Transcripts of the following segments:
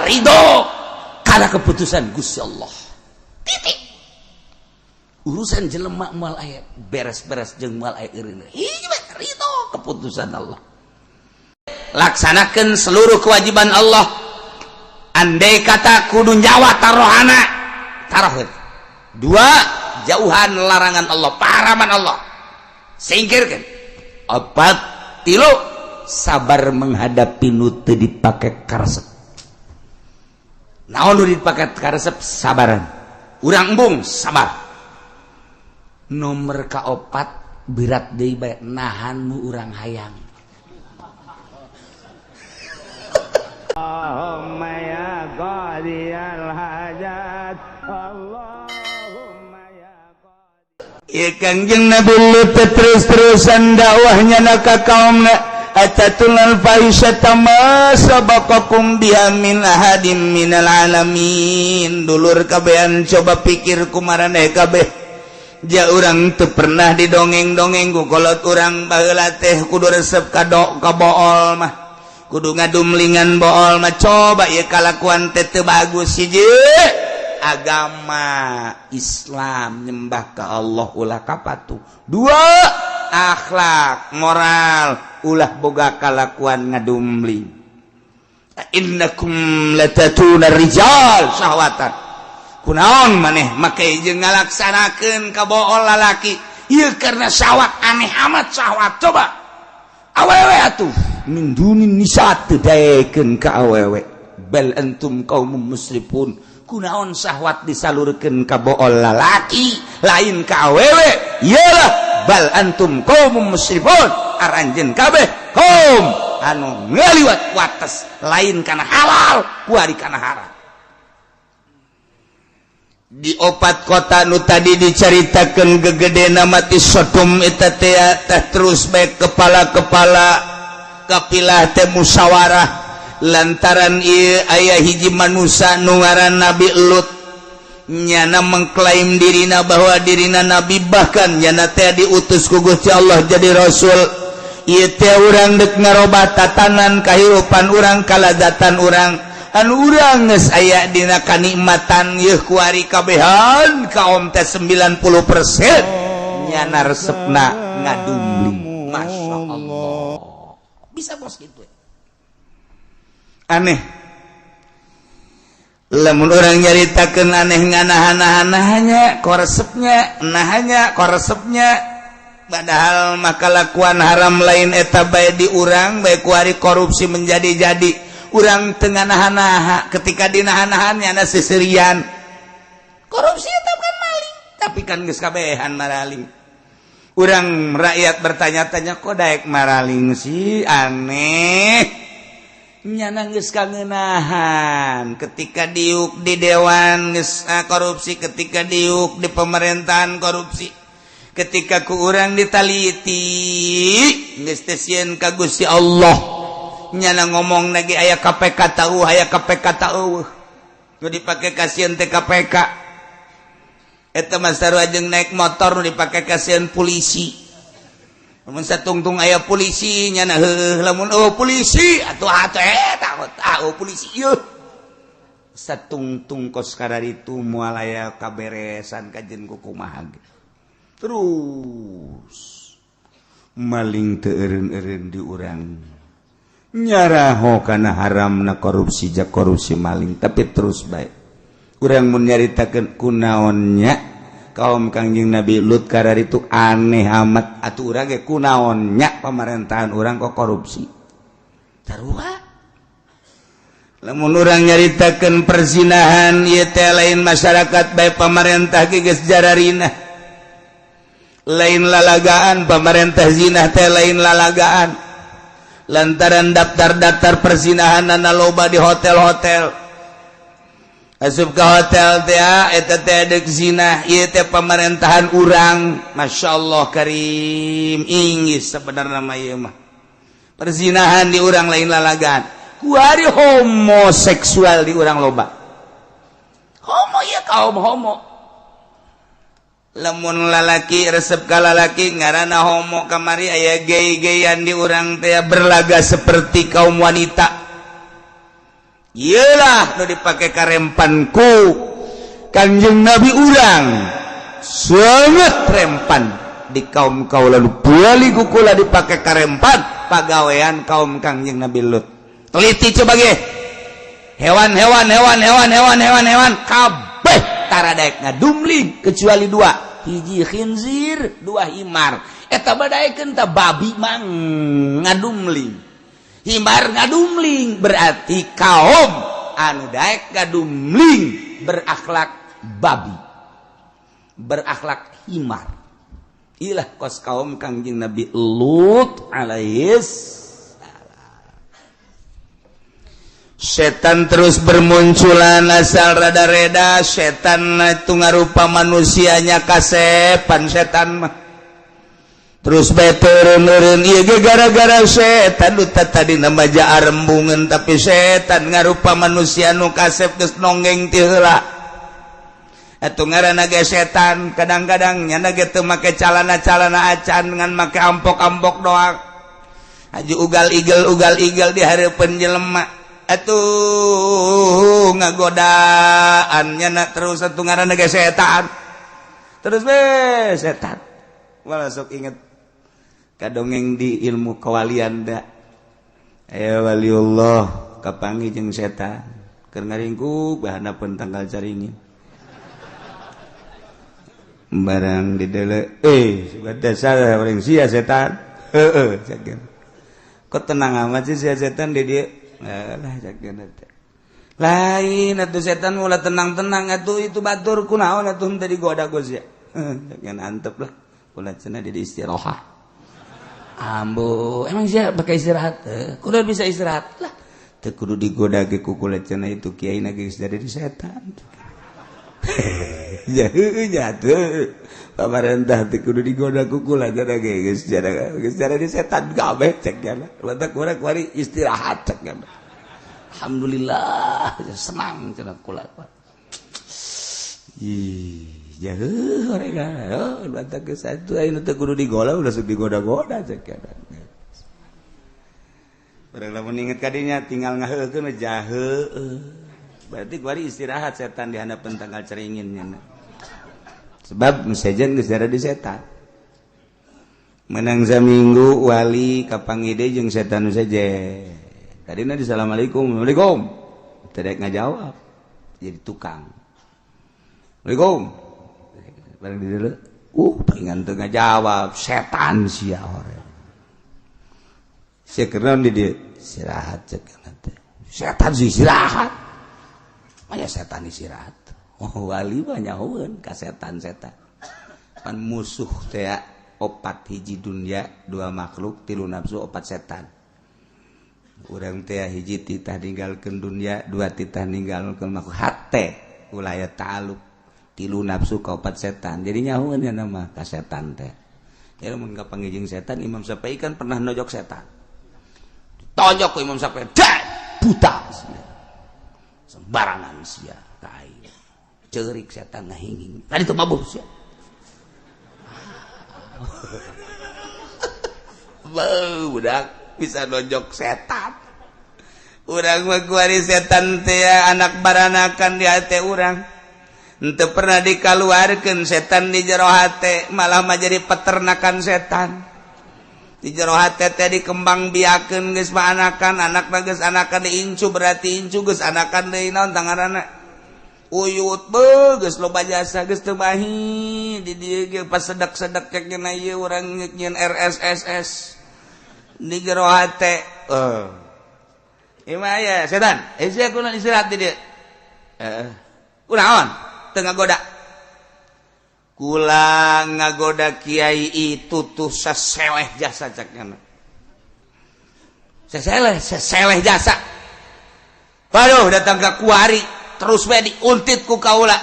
Ridho karena keputusan Gusti Allah, titik. Urusan jelema moal aya beres-beres jeung moal aya eureun. Hiji bae, ridho keputusan Allah, laksanakan seluruh kewajiban Allah. Andai kata kudu nyawa tarohana, taroh. Dua, jauhan larangan Allah, paharaman Allah singkirkan. Opat, tilu, sabar menghadapi nu teu dipake karesep. Naon nu dipake karesep? Sabaran urang, embung, sabar. Nomor kaopat, berat deui bae, nahan nu urang hayang. اللهم يا قاضي الحاجات، اللهم يا Ya, Kangjeng Nabi Lut terus-terusan dakwahnya na ka kaumna, "Atatuna al-fahisyata ma sabaqakum biha min ahadin minal alamin." Dulur kabehan, coba pikir kumaraneh kabeh. Ja urang teu pernah didongeng-dongeng ku kolot urang baheula teh kudu resep kadok ka bool mah, kudu ngadumlingan bool mah. Coba ya, kalakuan teh teu bagus. Hiji, agama Islam, nyembah ke Allah, ulah kapatu. Dua, akhlak moral, ulah boga kalakuan ngadumling. "Innakum latatuna rijal syahwatan." Kunaon maneh make jeung ngalaksanakeun ka bool lalaki ieu? Karena syahwat. Aneh amat syahwat. Coba awewe atuh, min dunin nisa, teu daekeun ka awewe. "Bal antum qaumum musrifun." Kunaon syahwat disalurkeun ka bool lalaki, lain ka awewe? Iyalah, "Bal antum qaumum musrifun." Aranjeun kabeh kaum anu ngaliwat wates, lain kana halal, kuari kana haram. Di opat kota nu tadi diceritakan gegede mati Sodom eta teh teh, terus baik kepala-kepala kapilah teh musyawarah lantaran ieu aya hiji manusia nu ngaran Nabi Lut. Nyana mengklaim dirina bahwa dirina nabi, bahkan nyana teh diutus ku Gusti Allah jadi rasul. Ieu teh urang dek ngarobah tatanan kahirupan urang, kalazatan urang, anu urang geus aya dina kanikmatan yeuh kuari kabehan kaum teh 90% nyana resepna ngadumling. Masya Allah, bisa bos gitu. Aneh lamun orang nyaritakeun, aneh nganahan-nahannya koresepnya, nahanya koresepnya, padahal maka lakuan haram lain eta bae di urang bae. Kuari korupsi menjadi-jadi, urang teu nganahan-naha. Ketika dinahan-nahannya na seserian korupsi eta kan maling, tapi kan geus kabehan maraling. Urang rakyat bertanya-tanya, kok daek maraling sih? Aneh. Nyana geus kangenahan. Ketika diuk di dewan geus korupsi, ketika diuk di pemerintahan korupsi, ketika ku urang ditaliti geus teu sieun ka Gusti Allah. Nyana ngomong lagi aya KPK tahu, aya KPK tahu, nu dipake kasieun teh KPK. Eta mah sarua jeung naik motor nu dipake kasieun polisi. Lamun satungtung aya polisi nyana heuh, lamun oh polisi atuh atuh eh takut ah, oh polisi ieu satungtung. Kos itu moal aya kaberesan kajen ku kumaha ge. Terus maling teu eureun-eureun di urang, nyaraho kana haramna korupsi, jak korupsi maling, tapi terus bae. Urang mun nyaritakeun kunaonnya kaum Kangjeng Nabi Lut karar itu aneh amat, atuh urang ge kunaonnya pemerintahan urang kok korupsi. Sarua lamun urang nyaritakeun perzinahan ieu teh, lain masyarakat bae, pamarentah ge geus jararina. Lain lalagaan pamarentah, zina teh lain lalagaan, lantaran daftar-daftar perzinahan loba di hotel-hotel. Asup ke hotel teh, eta teh dek zina. Ieu teh pemerintahan urang, Masya Allah karim, inggis sebenarnya mah ieu mah. Perzinahan di urang lain lalagaan. Kuari homoseksual di urang loba, homo ya, kaum homo. Lamun lalaki resep ka lalaki ngaranna homo. Kamari aya gay-gayan di urang teh, berlaga seperti kaum wanita. Iyalah nu dipake karempan ku Kanjeng Nabi urang, sangat rempan di kaum kaula nu bali ku kula dipake karempan pagawean kaum Kangjeng Nabi Lut. Teliti coba ge, hewan-hewan, hewan, hewan, hewan, hewan, hewan kabeh tara daek ngadumling kecuali dua: hiji khinzir, dua himar. Eta badaekeun ta babi mang ngadumling, himar ngadumling. Berarti kaum anu daek ngadumling berakhlak babi, berakhlak himar. Ilah kos kaum Kangjeng Nabi Lut alaihis. Setan terus bermunculan asal rada-reda. Setan itu ngarupa manusianya, kasepan setan mah terus bae turun-turun. Ieu ge gara-gara setan. Nu tadi nama rembungan, tapi setan ngarupa manusia nu kasep geus nonggeng ti heula. Atuh ngaranna ge setan, kadang-kadang nyana ge teu make calana-calana acan, ngan make ampok-ampok doang. Haji ugal igel, ugal igel di hareupeun jelema, atuh ngagodaan nyana terus. Atuh ngaranna ge setan, terus be setan. Malah sok inget kadongeng di ilmu kewalian da aya waliullah kapanggih jeung setan keur ngaringkuk bahandapeun tangkal caringin. Barang di dele, "Eh, dasar orang sia setan." "Heeh," cek. "Kok tenang amat sih sia setan di dia?" "Lah," cek, "lain atuh setan mula tenang-tenang atuh. Itu batur kunaon atuh tadi digoda ku sia?" "Jangan, antep lah kula cenah di istirahat." "Ambo, emang sia pakai istirahat? Kudu bisa istirahat lah, teu kudu digoda ge ku kula cenah. Itu kiai na geus jadi setan." Ya nya tuh pamarentah teu kudu digoda ku kula cenah ge, geus jadi, geus jadi di setan kabeh cek nya. Lantak kurang kuari istirahat cek nya. "Alhamdulillah, senang," cenah kula. Ih, jauh mereka. Oh, lantak ke satu ayo teu kudu digoda, udah sok digoda-goda cek nya. Barang lamun inget kadinya tinggal ngaheukeun jahe. Berarti kuari istirahat setan di handapeun tangkal caringin nya. Sebab sejen geus di setan. Menang saminggu wali kapanggih deui jeung setan saja. Tadi di assalamualaikum, assalamualaikum. Tidak ngajawab. Jadi tukang. "Assalamualaikum." Barang di dulu. Pengen teu ngajawab, setan sia orang. Sia kenaon di dieu? "Istirahat," cek teh. Setan sih istirahat. Maya setan istirahat. Oh, wali mah nyahoeun ka setan-setan. Pan musuh teh opat: hiji dunia, dua makhluk, tilu nafsu, opat setan. Urang teh hiji titah ninggalkeun dunia, dua titah ninggalkeun makhluk, hate ulah aya ta'aluk, tilu nafsu, kaopat setan. Jadi nyahoeun ya nama ka setan teh. Ya mun kapanggih jeung setan, Imam Syafi'i kan pernah nojok setan. Tonjok ku Imam Syafi'i, dak buta. Sembarangan sia ka aing. Ceurik setan ngahinging. Tadi tuh mabuk sia. Beuh, budak bisa nonjok setan. Urang mah kuari setan teh anak baranakan di hate urang. Henteu pernah dikaluarkeun setan di jero hate, malah mah jadi peternakan setan. Di jero hate teh dikembang biakeun, geus mah anakan, anakna geus anakan diincu, berarti incu geus anakan deui naon tangaranna. Uyut beuh geus loba jasa, geus teu mahi di dieu ge pas sedak-sedak cek nya ieu urang nyieun RSSS di jero hate. Eh. Ieu mah aya setan. Eh, sia kunaon istirahat di dieu? Heeh. Kunaon? Teu ngagoda. Kula ngagoda kiai itu tuh seseweh jasa cek nya. Seseleh, seseleh jasa. Waduh, datang ke kuari terus bae diuntit ku kaula.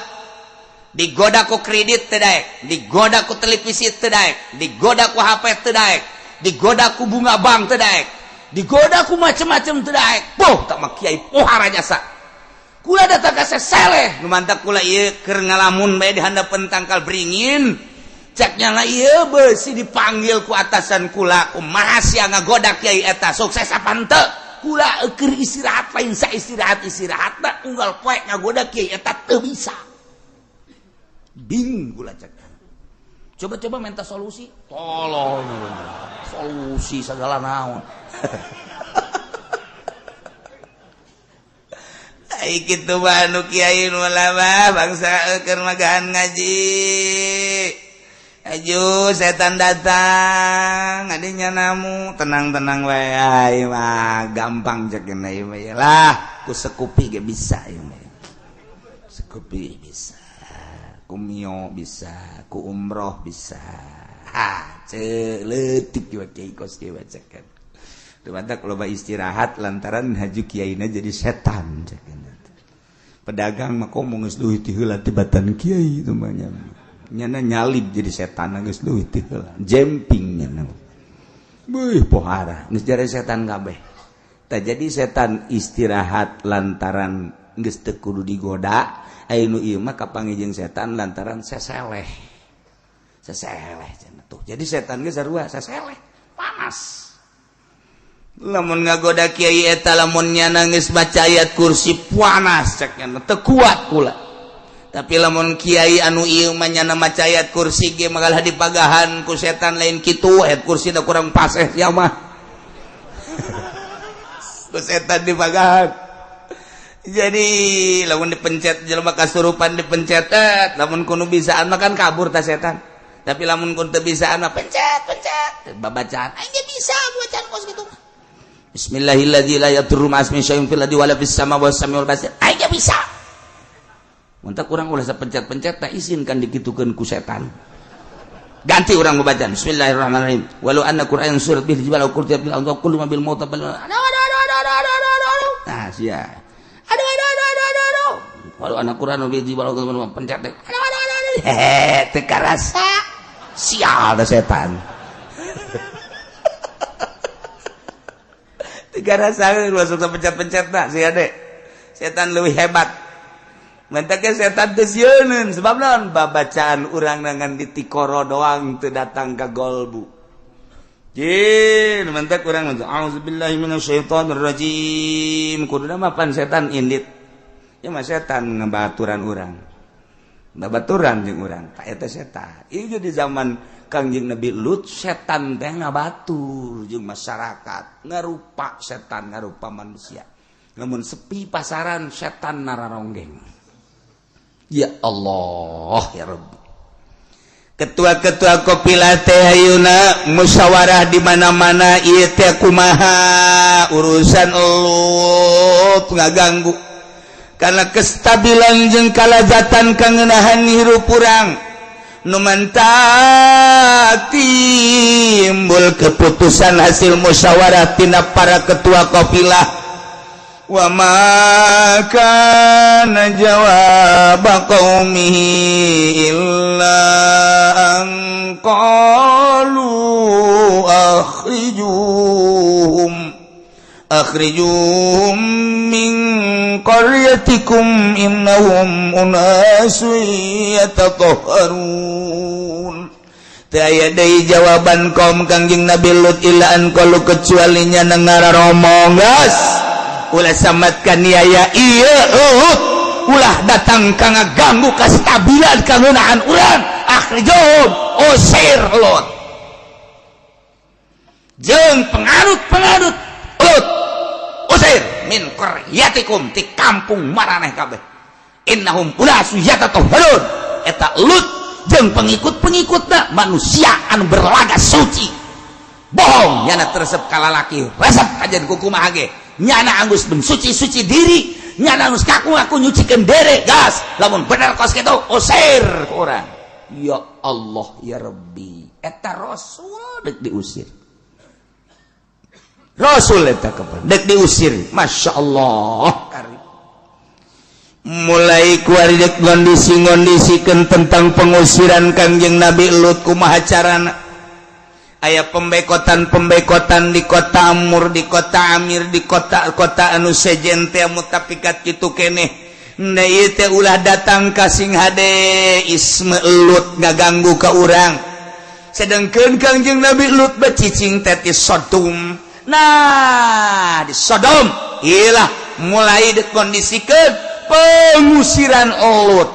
Digoda ku kredit teu daek, digoda ku televisi teu daek, digoda ku HP teu daek, digoda ku bunga bank teu daek, digoda ku macem-macem teu daek. Poh, tak mah kiai pohara jasa. Kula datang ka seseleh, nu mantak kula ieu keur ngalamun bae di handapeun tangkal beringin. Cek nya lah ieu beusi dipanggil ku atasan kula, kumaha sia ngagoda kiai eta, sukses apa henteu? Kula keur istirahat lain sa istirahat istirahat unggal poe ngagoda kiai eta teu bisa. Bingung kula cek. Coba-coba minta solusi, tolong solusi segala naon. Ai kitu mah anu kiai nu lama bangsa keur magahan ngaji. Aju setan datang adinya namu tenang-tenang wae ai mah gampang cek ieu mah lah ku sekupi ge bisa ieu mah. Sekupi bisa, ku mio bisa, ku umroh bisa. Ha, ceu leutik ieu kiai kos kieu cekan. Teu mantak loba istirahat lantaran haju kiaina jadi setan cek. Pedagang mah komo geus leuwih ti heula tibatan kiai itu mah nya. Nyana nyalib jadi setan geus leuwih ti heula. Jemping nyana. Beuh pohara geus jadi setan kabeh. Tah jadi setan istirahat lantaran geus teu kudu digoda, aya nu ieu mah kapanggih jeung setan lantaran seseleh. Seseleh cenah tuh. Jadi setan geus sarua seseleh, panas. Lamun ngagoda kiai eta lamun nyana geus maca ayat kursi panas cek nyana teu kuat kula. Tapi lamun kiai anu ieu mah nyana maca ayat kursi ge magalah dipagahan ku setan lain kitu ayat kursi da kurang paseh sia mah. Ku setan dipagahan. Jadi lamun dipencet jelema kasurupan dipencet lamun kudu bisaan mah kan kabur ta setan. Tapi lamun kun teu bisaan mah pencet pencet babacaan aing ge bisa bacaan kos kitu. Bismillahilladzi la yadurru ma'asmihi syai'un fil ardi wala fis sama was samiul basir. Aing ge bisa. Mun teh kurang ulah sapencet-pencet teh isin kan dikitukeun ku setan. Ganti urang babacaan bismillahirrahmanirrahim. Walau anna qur'an surat bil jibal aw qurtiya bil ardi kullu ma bil mauta bal. Aduh aduh aduh aduh aduh aduh. Nah sia. Aduh aduh aduh aduh aduh. Walau anna qur'an bil jibal aw pencet teh. Aduh aduh aduh aduh. Hehe teu karasa. Sial da setan. Tiga rasa masuk pencet-pencet tak sih adek setan lebih hebat mentaknya setan teu sieuneun sebab naon babacaan urang dengan ditikoro doang teu datang ka golbu jin mentak urang auzubillahi minasyaitonir rajim kuduna mah pan setan indit ya mah setan ngabaturan urang babaturan jeung urang ta eta setan ieu di zaman Kangjeng Nabi Lut setan teh ngabatur jeung masyarakat ngarupa setan ngarupa manusia lamun sepi pasaran setan nararonggeng. Ya Allah ya Rabbi. Ketua-ketua kopilah teh ayeuna musyawarah di mana-mana ieu teh kumaha urusan Lut ngaganggu karena kestabilan jeung kalazatan kangenahan hirup urang nu mantak timbul keputusan hasil musyawarah tina para ketua kafilah wa ma kana jawab qaumihi illa an qalu akhrijuhum min qaryatikum innahum unasun yatatahharun. Teu aya deui jawaban kaum Kangjeng Nabi Lut illa an qalu kecuali nya ngararomong geus ulah samatkan niaya ieu ulah datang ka ngaganggu kastabilan kangeunaan urang akhrijuhum usir Lut jeung penganut-penganut Lut usir min qaryatikum ti kampung maraneh kabeh innahum unasu yatatahharun eta Lut jeung pengikut-pengikutna manusia anu berlaga suci bohong nyana teresep ka lalaki resep kajian kukumaha ge nyana anggus mensuci-suci diri nyana anggus kaku-ngaku nyucikeun dere gas lamun bener kos kitu usir ku urang. Ya Allah ya Rabbi eta rasul deuk diusir Rasul eta kapan dek diusir Masya Allah mulai kuari dek ngondisi-ngondisikan tentang pengusiran Kangjeng Nabi Lut kumaha carana aya pembekotan-pembekotan di kota Amur di kota Amir di kota-kota anu sejen teh mutapikat kitu keneh nah ieu teh ulah datang ka sing hade isme Lut ngaganggu ka urang sedangkeun Kangjeng Nabi Lut becicing teh ti Sodom. Nah, di Sodom ilah mulai dikondisikan pengusiran Lut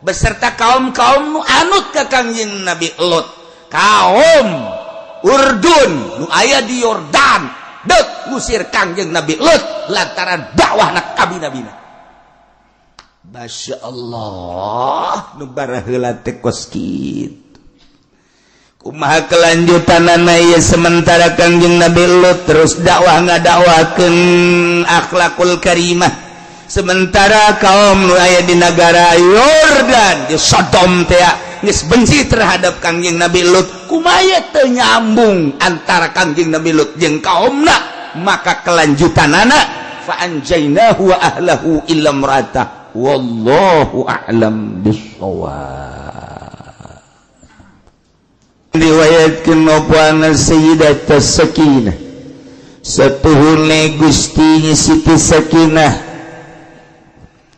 beserta kaum-kaum nu anut ke Kangjeng Nabi Lut. Kaum Urdun nu aya di Yordan dek ngusir Kangjeng Nabi Lut lantaran dakwah nak kabi-nabina. Masya Allah, nu baraheula teh kos kitu. Kumaha kelanjutanana ieu? Sementara Kangjeng Nabi Lut terus dakwah, ngadakwakeun akhlakul karimah, sementara kaum nu aya di negara Yordan, di Sodom teh geus benci terhadap Kangjeng Nabi Lut. Kumaha teu nyambung antara Kangjeng Nabi Lut jeung kaumna? Maka kelanjutanana fa anjainahu wa ahlahu illa imra'atah, wallahu a'lam bissawab. Riwayatkeun apa anna Sayyidat Sakinah, satuhune Gusti Siti Sakinah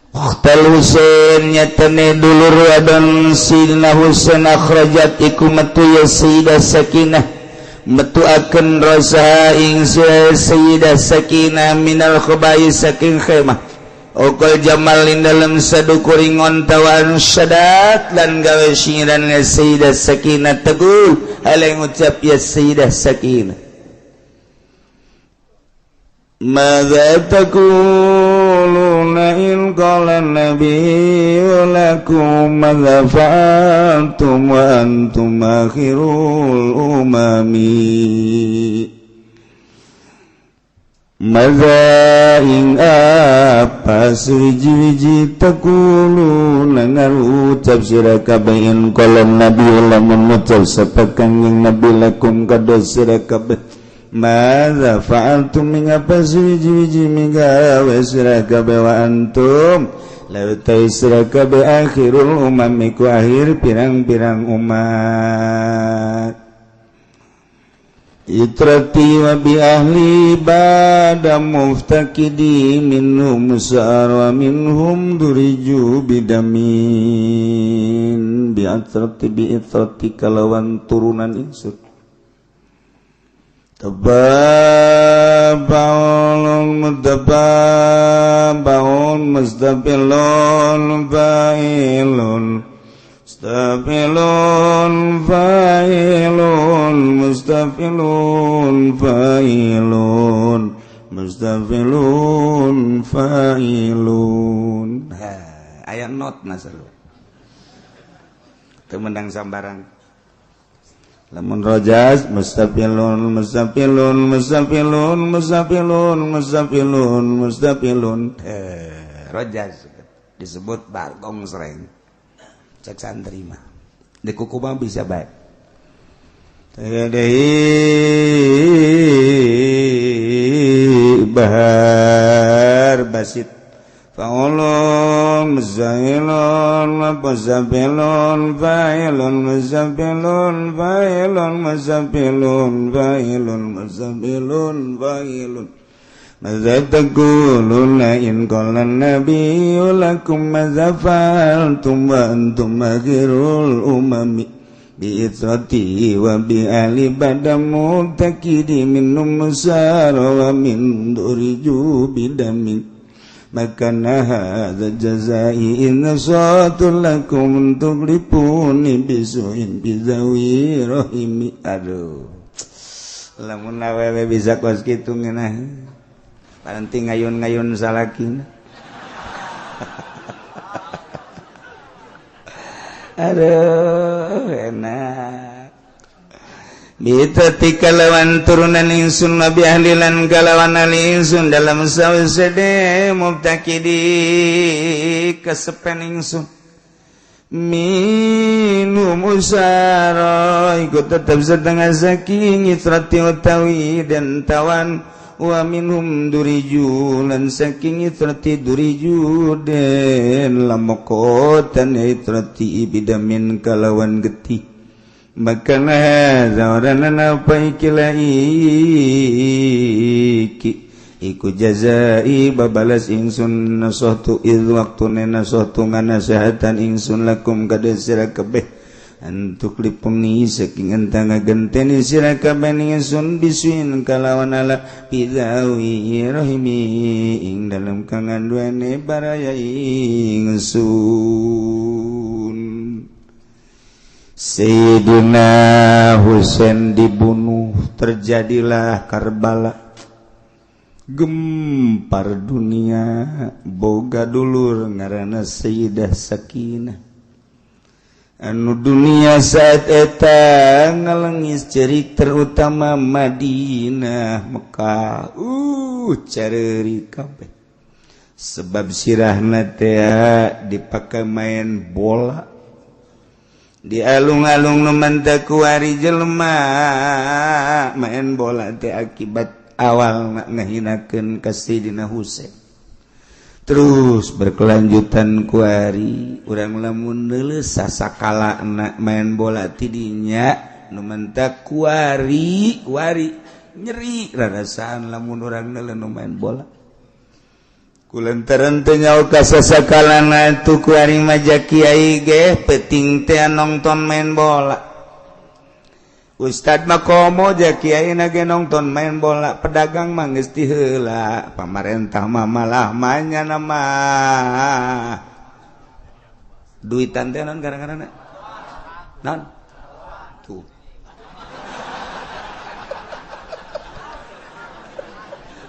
ukhtal Husain, nyatane dulur wadon Sayyidina Husain, akhrajat iku metu ya Sayyidah Sakinah, metu akan rasa ing Sayyidah Sakinah minal khabai saking khemah Okol jamal in dalam sadukuring ontawan syadat dan gawe singiran ya Sayyidah Sakinah teguh hal yang ngucap ya Sayyidah Sakinah, "Madza taquluna in qala nabiyyu lakum madza fa'altum wa antum akhirul umami?" Maza ing apa suwiji-wiji taquluna ngarucap sira kabeh in qala nabi lamun ngucap sapa Kangjeng Nabi lakum kada sira kabeh, madza fa'altum ing apa suwiji-wiji migawe sira kabeh, wa antum lalu sira kabeh akhirul umam iku akhir pirang-pirang umat. Itrati wa bi ahli bada muftakidi minhum sa'ar wa minhum duriju bidamin bi atrati bi itrati kalawan turunan ingsun tababaun mutababaun mustaqilun fa'ilun mustafilun fa'ilun mustafilun fa'ilun mustafilun fa'ilun. Ha, aya not masalah teu menang sambarang. Lamun rojas mustafilun mustafilun mustafilun mustafilun mustafilun mustafilun. Eh, rojas disebut bagong sreng cek santri mah, di kuku mah bisa baik. Deui bahar basit faulun muzailun mustafilun fa'ilun mustafilun fa'ilun mustafilun fa'ilun mustafilun fa'ilun. ماذا تقولون إن قال النبي لكم ماذا فعلتم وأنتم آخر الأمم بإثرتي وبأهل بدم متكد منهم مسار ومن درجوا بدم مكان هذا الجزاء إن صوت لكم تغلبوني بسوء بذوي رحمي. Aduh, lamun awewe bisa kos kitu ngeunah paranti ngayun-ngayun salakina. Aduh, enak. Bitati kalawan turunan ingsun nabi ahlilan kalawan ahli ingsun dalam sawsede mubtakidi kesepen ingsun minum usara ikut tetap setengah saking itrati utawi dan tawan wa minhum duriju lan saking itrati duriju den lamokotan itrati bidamin kalawan getih. Maka hadza apa ikila iki iku jazai babalas ingsun nasahtu id waktune nasahtu nganasehatan ingsun lakum kada sira kabeh. Antuk lipengi saking entang ngagenteni sira kabeh ingsun bisuin kalawan ala bidawi rahimi ing dalem kanganduane baraya ingsun. Sayyidina Husain dibunuh, terjadilah Karbala, gempar dunia. Boga dulur ngaranna Sayyidah Sakinah anu dunia saat eta ngalengis cerik, terutama Madinah, Mekah, careri kabeh sebab sirahna teh dipakai main bola di alung-alung. Nu mantak kuari jelema main bola teh akibat awal ngahinakeun ka Sayyidina Husain, terus berkelanjutan. Kuari urang lamun neuleuh sasakala anak main bola tidinya, nu mantak kuari kuari nyeri rarasaan lamun urang neuleuh nu main bola kulantaran teu nyaho ka sasakalana tu. Kuari maja kiai ge penting teh nonton main bola, Ustad mah komo ja kiai na ge nonton main bola, pedagang mah geus ti heula, pamarentah mah malah manya nama duitan teh naon gara-garana naon tuh.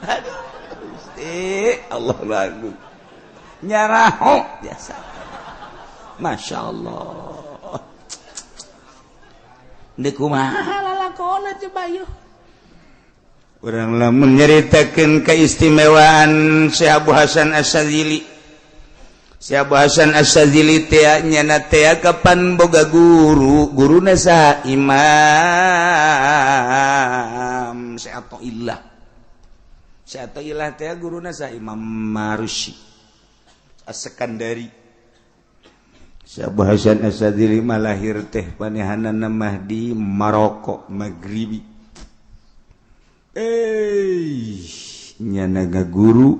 Aduh Gusti Allah, lagu nyaraho biasa. Masya Allah. Deuk kumaha lalakona coba yeuh? Urang lamun nyaritakeun keistimewaan Syekh Abu Hasan Asy-Syadzili. Syekh Abu Hasan Asy-Syadzili teh nyana teh kapan boga guru, guruna saha? Imam Syekh Athaillah. Syekh Athaillah teh guruna saha? Imam Marusi As-Sekandari. Syekh Abu Hasan Asy-Syadzili mah lahir teh panehanana mah di Maroko Maghribi. Nyana ngaguru,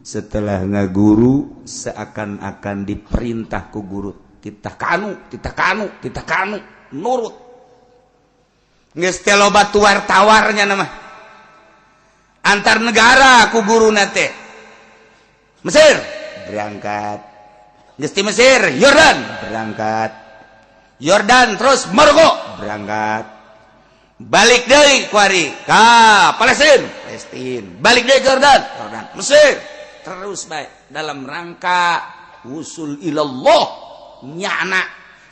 setelah ngaguru seakan-akan diperintah ku guru, titah kanu, titah kanu, titah kanu, nurut. Geus teh loba tuar-tawarnya nama antar negara ku guruna teh. Mesir berangkat. Geus ti Mesir, Yordan berangkat. Yordan terus Maroko berangkat. Balik deui kuari ka Palestina, Palestina. Balik deui Jordan, Jordan, Mesir. Terus baik dalam rangka usul ilallah, nyana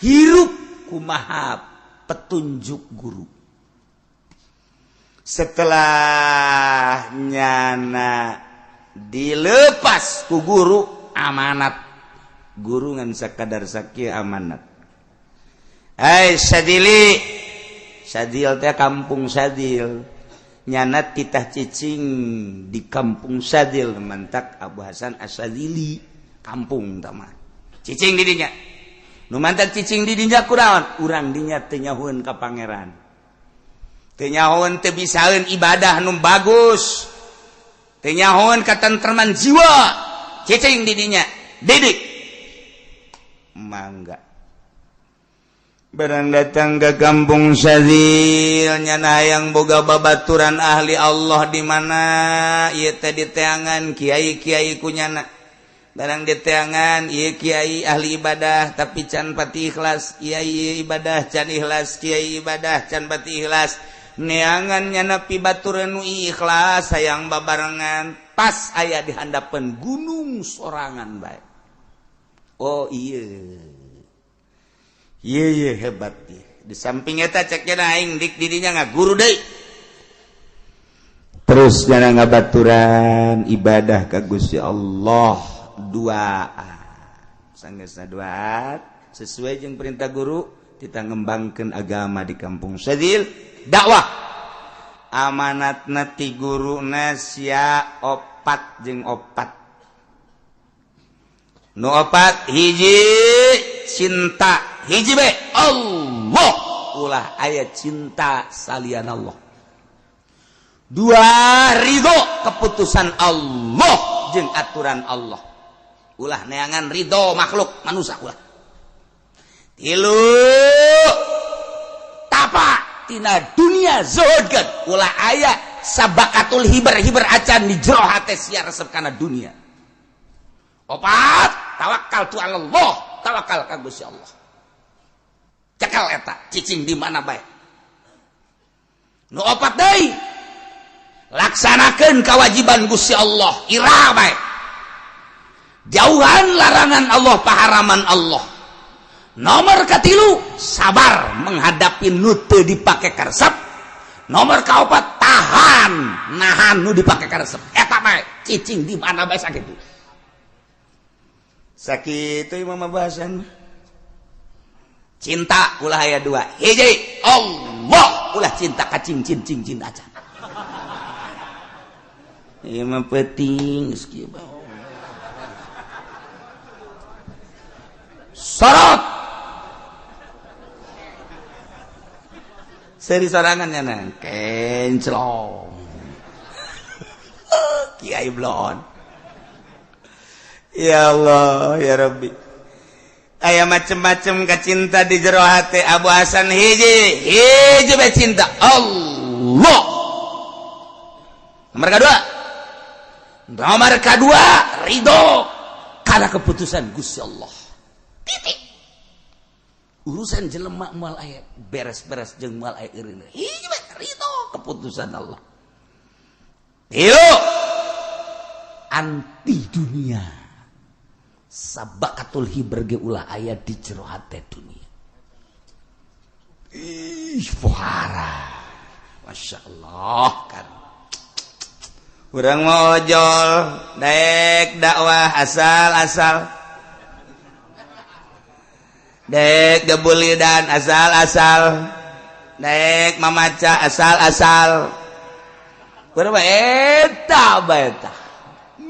hirup kumaha petunjuk guru. Setelah nyana dilepas ku guru, amanat guru ngan sakadar sakieu amanat. Hai Sadili, Sadil teh kampung Sadil, nyana titah cicing di kampung Sadil. Mantak Abu Hasan Asyadzili kampung tama cicing di dinya. Nu mantak cicing di dinya kunaon? Urang dinya teu nyahueun ka pangeran, teu nyahueun, teu bisaeun ibadah nu bagus, teu nyahueun katentreman jiwa. Cicing di dinya, didik mangga. Barang datang ke kampung Sadil, nyana hayang boga babaturan ahli Allah di mana ieu teh, diteangan kiai-kiai ku nyana. Barang diteangan, ieu kiai ahli ibadah tapi can pati ikhlas, kiai ibadah can ikhlas, kiai ibadah can pati ikhlas. Neangan nyana pibaturan nu ikhlas, hayang babarengan. Pas aya di handapeun gunung sorangan bae. Oh iya iya iya, hebat ieu. Di samping eta cek aing dik didinya ngaguru deui. Terus jangan ngabaturan ibadah ka Gusti Allah, dua sanggeusna dua sesuai jeung perintah guru, kita ngembangkan agama di kampung Sadil, dakwah. Amanatna ti guruna sia opat jeung opat. Nu opat, hiji cinta hiji be Allah, ulah aya cinta salian Allah. Dua, ridho keputusan Allah jeung aturan Allah, ulah neangan ridho makhluk manusia, ulah. Tilu, tina dunia zuhudkeun ulah aya sabakatul hiber-hiber acan di jero hate sia resep kana dunia. Opat tawakal tu Allah, tawakal ka Gusti Allah. Cekal eta cicing di mana bae. Nu opat deui laksanakeun kewajiban Gusti Allah ira bae. Jauhan larangan Allah, paharaman Allah. Nomor katilu sabar menghadapi nu teu dipake karesep. Nomor kaopat tahan nahan nu dipake karesep. Eta bae cicing di mana bae sakitu. Sakitu ieu mah bahasan. Cinta ulah aya dua. Hiji Allah, ulah cinta ka cincin cincin acan. Ieu mah penting geus kieu bae. Sorot. Seri sorangan nya kenclong. Kiai blon. Ya Allah ya Rabbi. Aya macem-macem kacinta di jero hate Abu Hasan hiji hiji bae cinta Allah. Nomor kedua. Nomor kedua ridho karena keputusan Gusti Allah. Titik. Urusan jelema moal aya beres-beres jeung moal aya eureun. Hiji bae ridho keputusan Allah. Tilu anti dunia. Sabakatul hiber ge ulah aya di jero hate dunia. Ih, pohara. Masya Allah kan. Urang mau ojol, daek dakwah asal-asal. Daek gebulidan asal-asal. Daek mamaca asal-asal. Urang mah eta bae tah.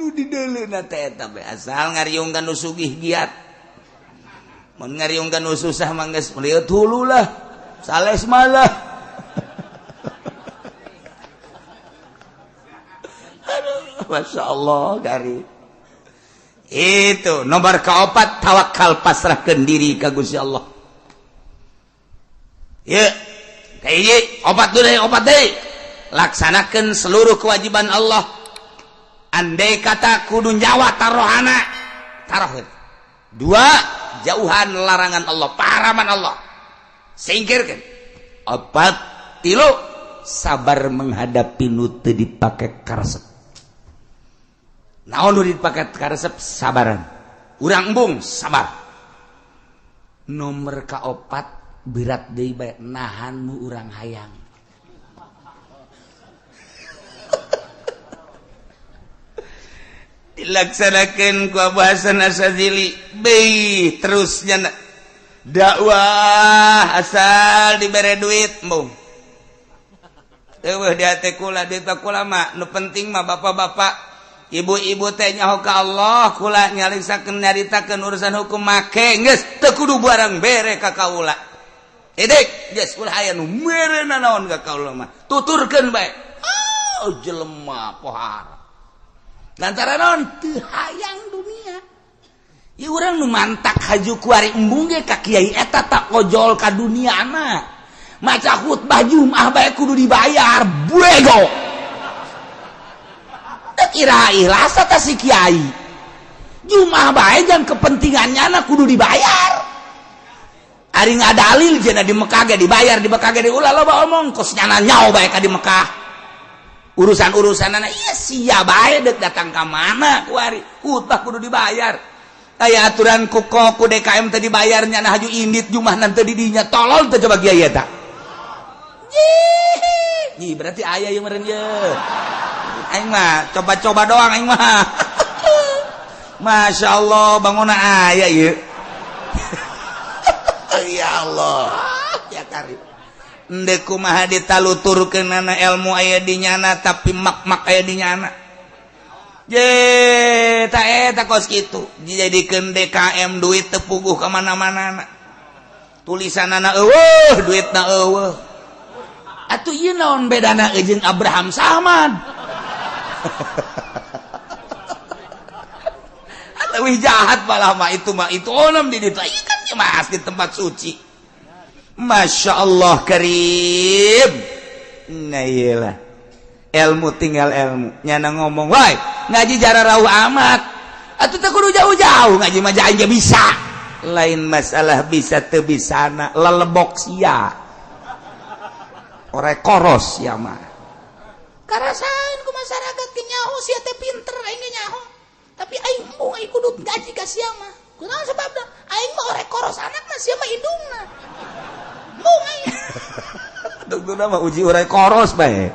Nu dideuleuna teh eta bae asal ngariungkeun nu sugih giat. Mun ngariungkeun nu susah mah geus lieur hulu lah. Sales malah. Aduh, Masya Allah gari. Itu nomor keopat tawakal pasrahkeun diri ka Gusti Allah. Ye, kahiji opat deui opat deui. Laksanakeun seluruh kewajiban Allah. Andai kata kudu nyawa tarohana, taroh. Dua, jauhan larangan Allah, paharaman Allah. Singkirkan. Opat, tilu, sabar menghadapi nu teu dipake karesep. Naon nu dipake karesep? Sabaran. Urang embung sabar. Nomor kaopat berat deui bae nahanmu urang hayang. Dilaksanakan ku Abu Hasan Asy-Syadzili beuh terusnya dakwah asal dibere duit embung. Eueuh di hate kula duit kula mah nu penting mah bapak-bapak ibu-ibu teh nyaho ka Allah kula nyalingsakeun nyaritakeun urusan hukum make geus teu kudu barang bere ka kaula. Edik geus ulah aya nu mere nanaon ka kaula mah tuturkeun bae. Oh jelema pohara. Lantaran naon teu hayang dunia. Ieu urang nu mantak haju kuari embung ge ka kiai eta tak ojol ka duniana. Maca khutbah Jumat bae kudu dibayar, bego. Teu kira ikhlas ta si kiai. Jumat bae jang kepentingannya na kudu dibayar. Ari ngadalil cenah di Mekah ge dibayar, di Mekah ge ulah loba omong kos nyana nyao bae ka di Mekah. Urusan-urusan anak iya sia bae dek datang ka mana kuari khutbah kudu dibayar. Aya aturan ku ku DKM teh dibayar nya haju indit jumah nanti di dinya tolol teh coba kiai eta. Ih berarti aya ieu meureun ye. Aing mah coba-coba doang aing mah. Masya Allah bangunna aya ieu. Ya Allah ya karim. Endek kumaha ditaluturkeunana ilmu aya di nyana tapi mak-mak aya di nyana. Je ta eta kos kitu dijadikeun DKM duit teu puguh ka mana-mana. Tulisanana eueuh duitna eueuh. Atuh ieu naon bedana jeung Abraham Samad? Leuwih jahat malah mah itu onom di ditu. Ieu kan mah asli tempat suci. Masya Allah karim. Nah iyalah ilmu tinggal ilmu nyana ngomong woi ngaji jararauh amat atuh teu kudu jauh-jauh ngaji mah aja bisa. Lain masalah bisa teu bisana, lelebok sia ore koros ya mah. Karasaeun ku masyarakat ge nyaho sia teh pinter, aing ge nyaho. Tapi aing embung, aing kudu ngaji ka sia mah. Kunaon sebabna? Aing mah ore koros anakna, sia mah indungna. Embung aing. Tunggu mah uji ore koros bae.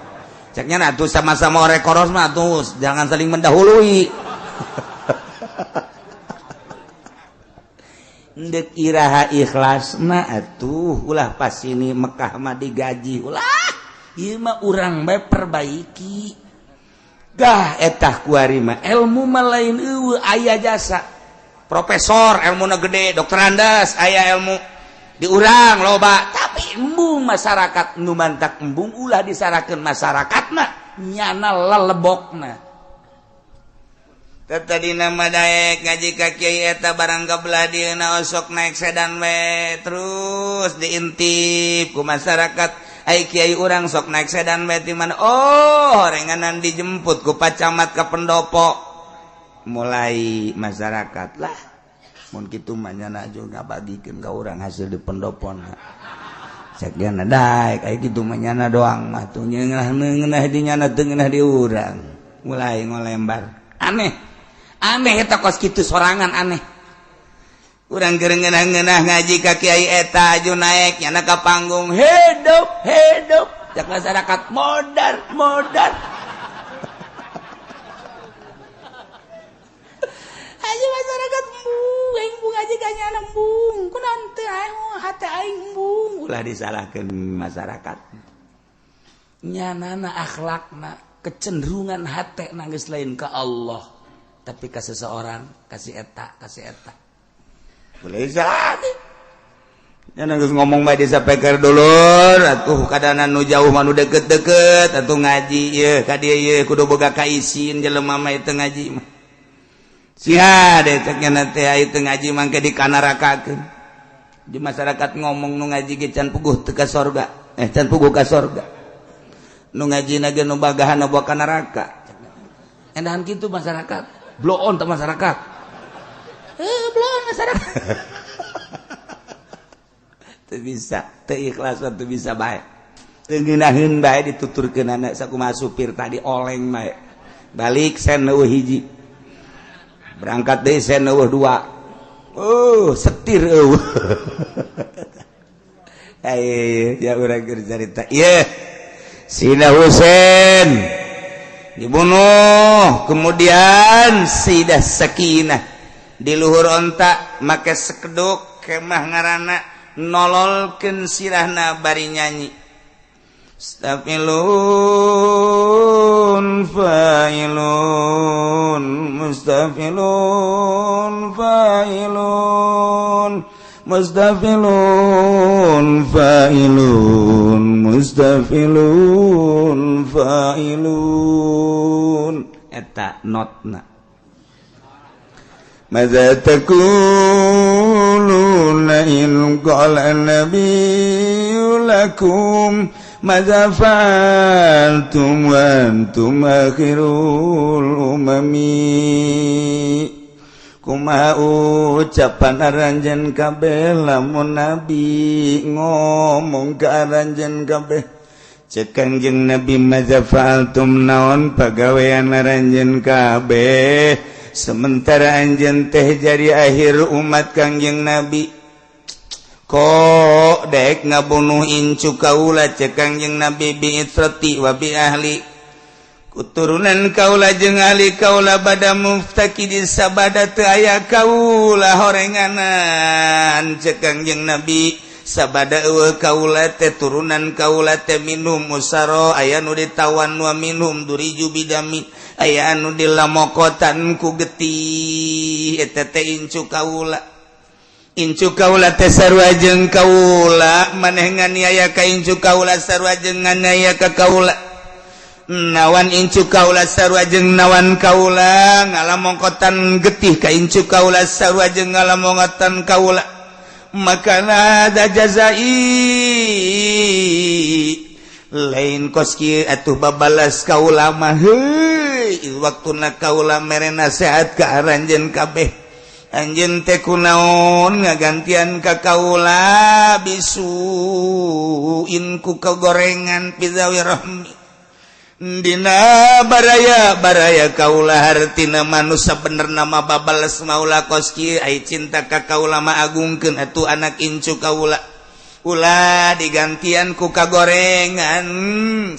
Ceknya nah tuh sama-sama ore koros mah tuh jangan saling mendahului. Ndek iraha ikhlasna atuh ulah pas ini Mekah mah digaji ulah ieu mah urang bae perbaiki. Gah etah kuari mah ilmu mah lain eueuh aya jasa. Profesor ilmuna gede, dokter Andas aya ilmu di urang loba, tapi embung masyarakat nu mantak embung ulah disarakeun masyarakatna nyana lelebokna. Tadi nama daek ngaji ka kiai eta barang kabelah dieuna osok naik sedan we terus diintip ku masyarakat. Ai kiai urang sok naik sedan we ti mana? Oh, horenganan dijemput ku Pak Camat ka pendopo. Mulai masyarakat lah mun kitu mah nyana juga ngabagikeun ka urang hasil di pendopona. Cek diana daek ai kitu mah nyana doang mah tuh ngeunah di nyana teu ngeunah di urang. Mulai ngolembar. Aneh. Aneh eta kos kitu sorangan aneh. Urang keur ngeunah-ngeunah ngaji ka kiai eta aju naek nyana ka panggung hidup hidup cek masyarakat modar modar. Aja masyarakat embung aing embung aja ka nyana embung kunaon teu aing hate aing embung. Ulah disalahkeun masyarakat. Nyanana akhlakna kecenderungan hate nangis lain ke Allah tapi ke seseorang, kasih eta, kasih eta. Boleh jadi. Jangan geus ngomong bae disapeker dulur, atuh kadana nu jauh mah nu deket-deket, atuh ngaji ieu ka dieu ieu kudu boga kaisin jelema mah teu ngaji mah. Sia deh cek nya teh aya teu ngaji mangke dikanarakakeun. Di masyarakat ngomong nu ngaji ge can puguh teu ka sorga, can puguh ka sorga. Nu ngajina ge nu bagahan bawa ka neraka. Endahan kitu masyarakat. Blow on ke masyarakat. Blow on masyarakat. Teu bisa, teu ikhlas teu bisa bae. Teu ngeunaheun bae dituturkeun anak sakumaha supir tadi oleng bae. Balik sen eueuh hiji. Berangkat deui sen eueuh dua. Oh, setir eueuh. Ayo, ya urang keur carita. Ieu Sina Husain dibunuh, kemudian Sayyidah Sakinah di luhur onta make sekeduk kemah ngarana nololkeun sirahna bari nyanyi. Mustafilun fa'ilun mustafilun fa'ilun mustafilun fa'ilun mustafilun fa'ilun eta notna. Madza taquluna in qala an-nabiyyu lakum madza fa'altum wa antum akhirul umami. Kumaha ucapan aranjeun kabeh lamun nabi ngomong ka aranjeun kabeh cek Kangjeng Nabi madza fa'altum naon pagawean aranjeun kabeh sementara anjeun teh jadi akhir umat Kangjeng Nabi kok daek ngabunuh incu kaula cek Kangjeng Nabi bi itrati wa bi ahli kuturunan kaula jeung ahli kaula bada muftakidi sabada teu aya kaula horenganan cek Kangjeng Nabi sabada eueuh kaula teh turunan kaula teh minum musaro aya nu ditawan wa minum duriju bidami aya anu dilamokotan ku getih eta teh incu kaula incu kaula teh sarua jeung kaula maneh nganiaya ka incu kaula sarua jeung nganiaya ka kaula nawan incu kaula sarua jeung nawan kaula ngalamongkotan getih ka incu kaula sarua jeung ngalamongkotan kaula Maka ada jazai lain kos kieu atuh babalas kaula mah. Heuy, waktuna kaula mere nasihat ka aranjeun kabeh. Anjeun teh kunaon ngagantian ka kaula bisuin ku kagorengan pizawi rahmi dina baraya baraya kaula hartina manusia bener nama babales maula kos kieu ai cinta ka kaula mah agungkeun atuh anak incu kaula ulah digantian ku kagorengan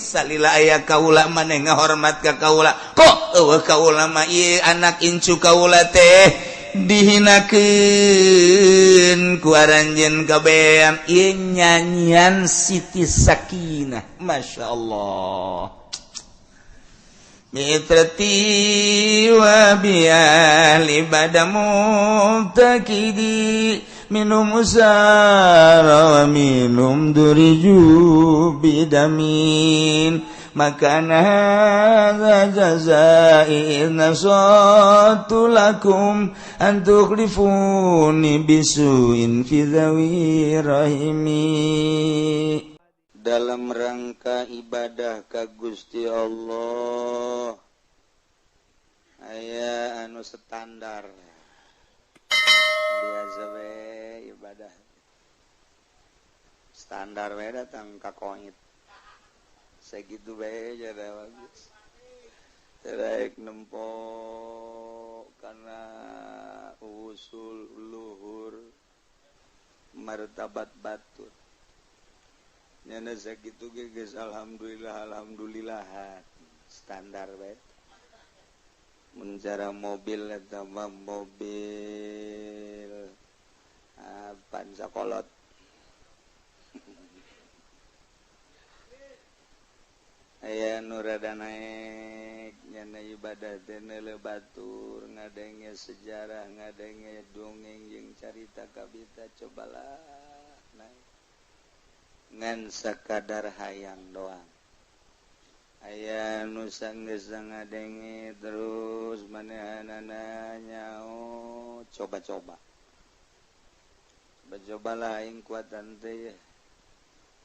salila aya kaula maneh ngahormat ka kaula kok eueuh kaula mah ieu anak incu kaula teh dihinakeun ku aranjeun kabean ieu nyanyian Siti Sakinah. Masya Allah. Mitrati wa biali bada mubtakidi minum usara wa minum duriju bidamin maka hadza jazai nasatu lakum an tukhlifuni bisuin fi dhawi rahimi. Dalam rangka ibadah ka Gusti Allah aya anu standar biasa we ibadah standar we datang ka koit segitu we jadi bagus terek nempo karena usul luhur martabat batur nyana sakitu ge geus alhamdulillah alhamdulillah standar we. Mun cara mobil eta mah mobil Avanza kolot aya nu rada naek nyana ibadah teh neuleuh batur ngadenge sejarah ngadenge dongeng jeung carita kabita cobalah naek ngan sakadar hayang doang. Aya nu sanggeus ngadenge terus manehanana nyao coba-coba coba-cobalah aing kuatan teh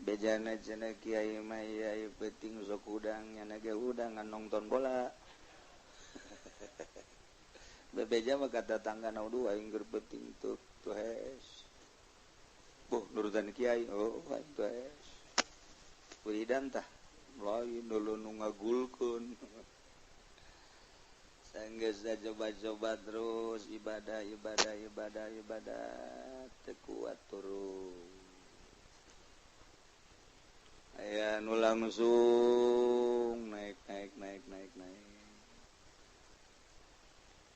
bejana cenah kiai mah ieu peuting sok hudang nyana ge hudang ngan nonton bola. Bebeja mah kata tangga na dua aing keur peuting tuh tuhes. Boh nurutan kiai oh aing tuhes. Wiridan tah lain dulu nu ngagulkeun. Sanggeus coba-coba terus ibadah ibadah ibadah ibadah teu kuat turun. Aya nu langsung naik naik naik naik naik.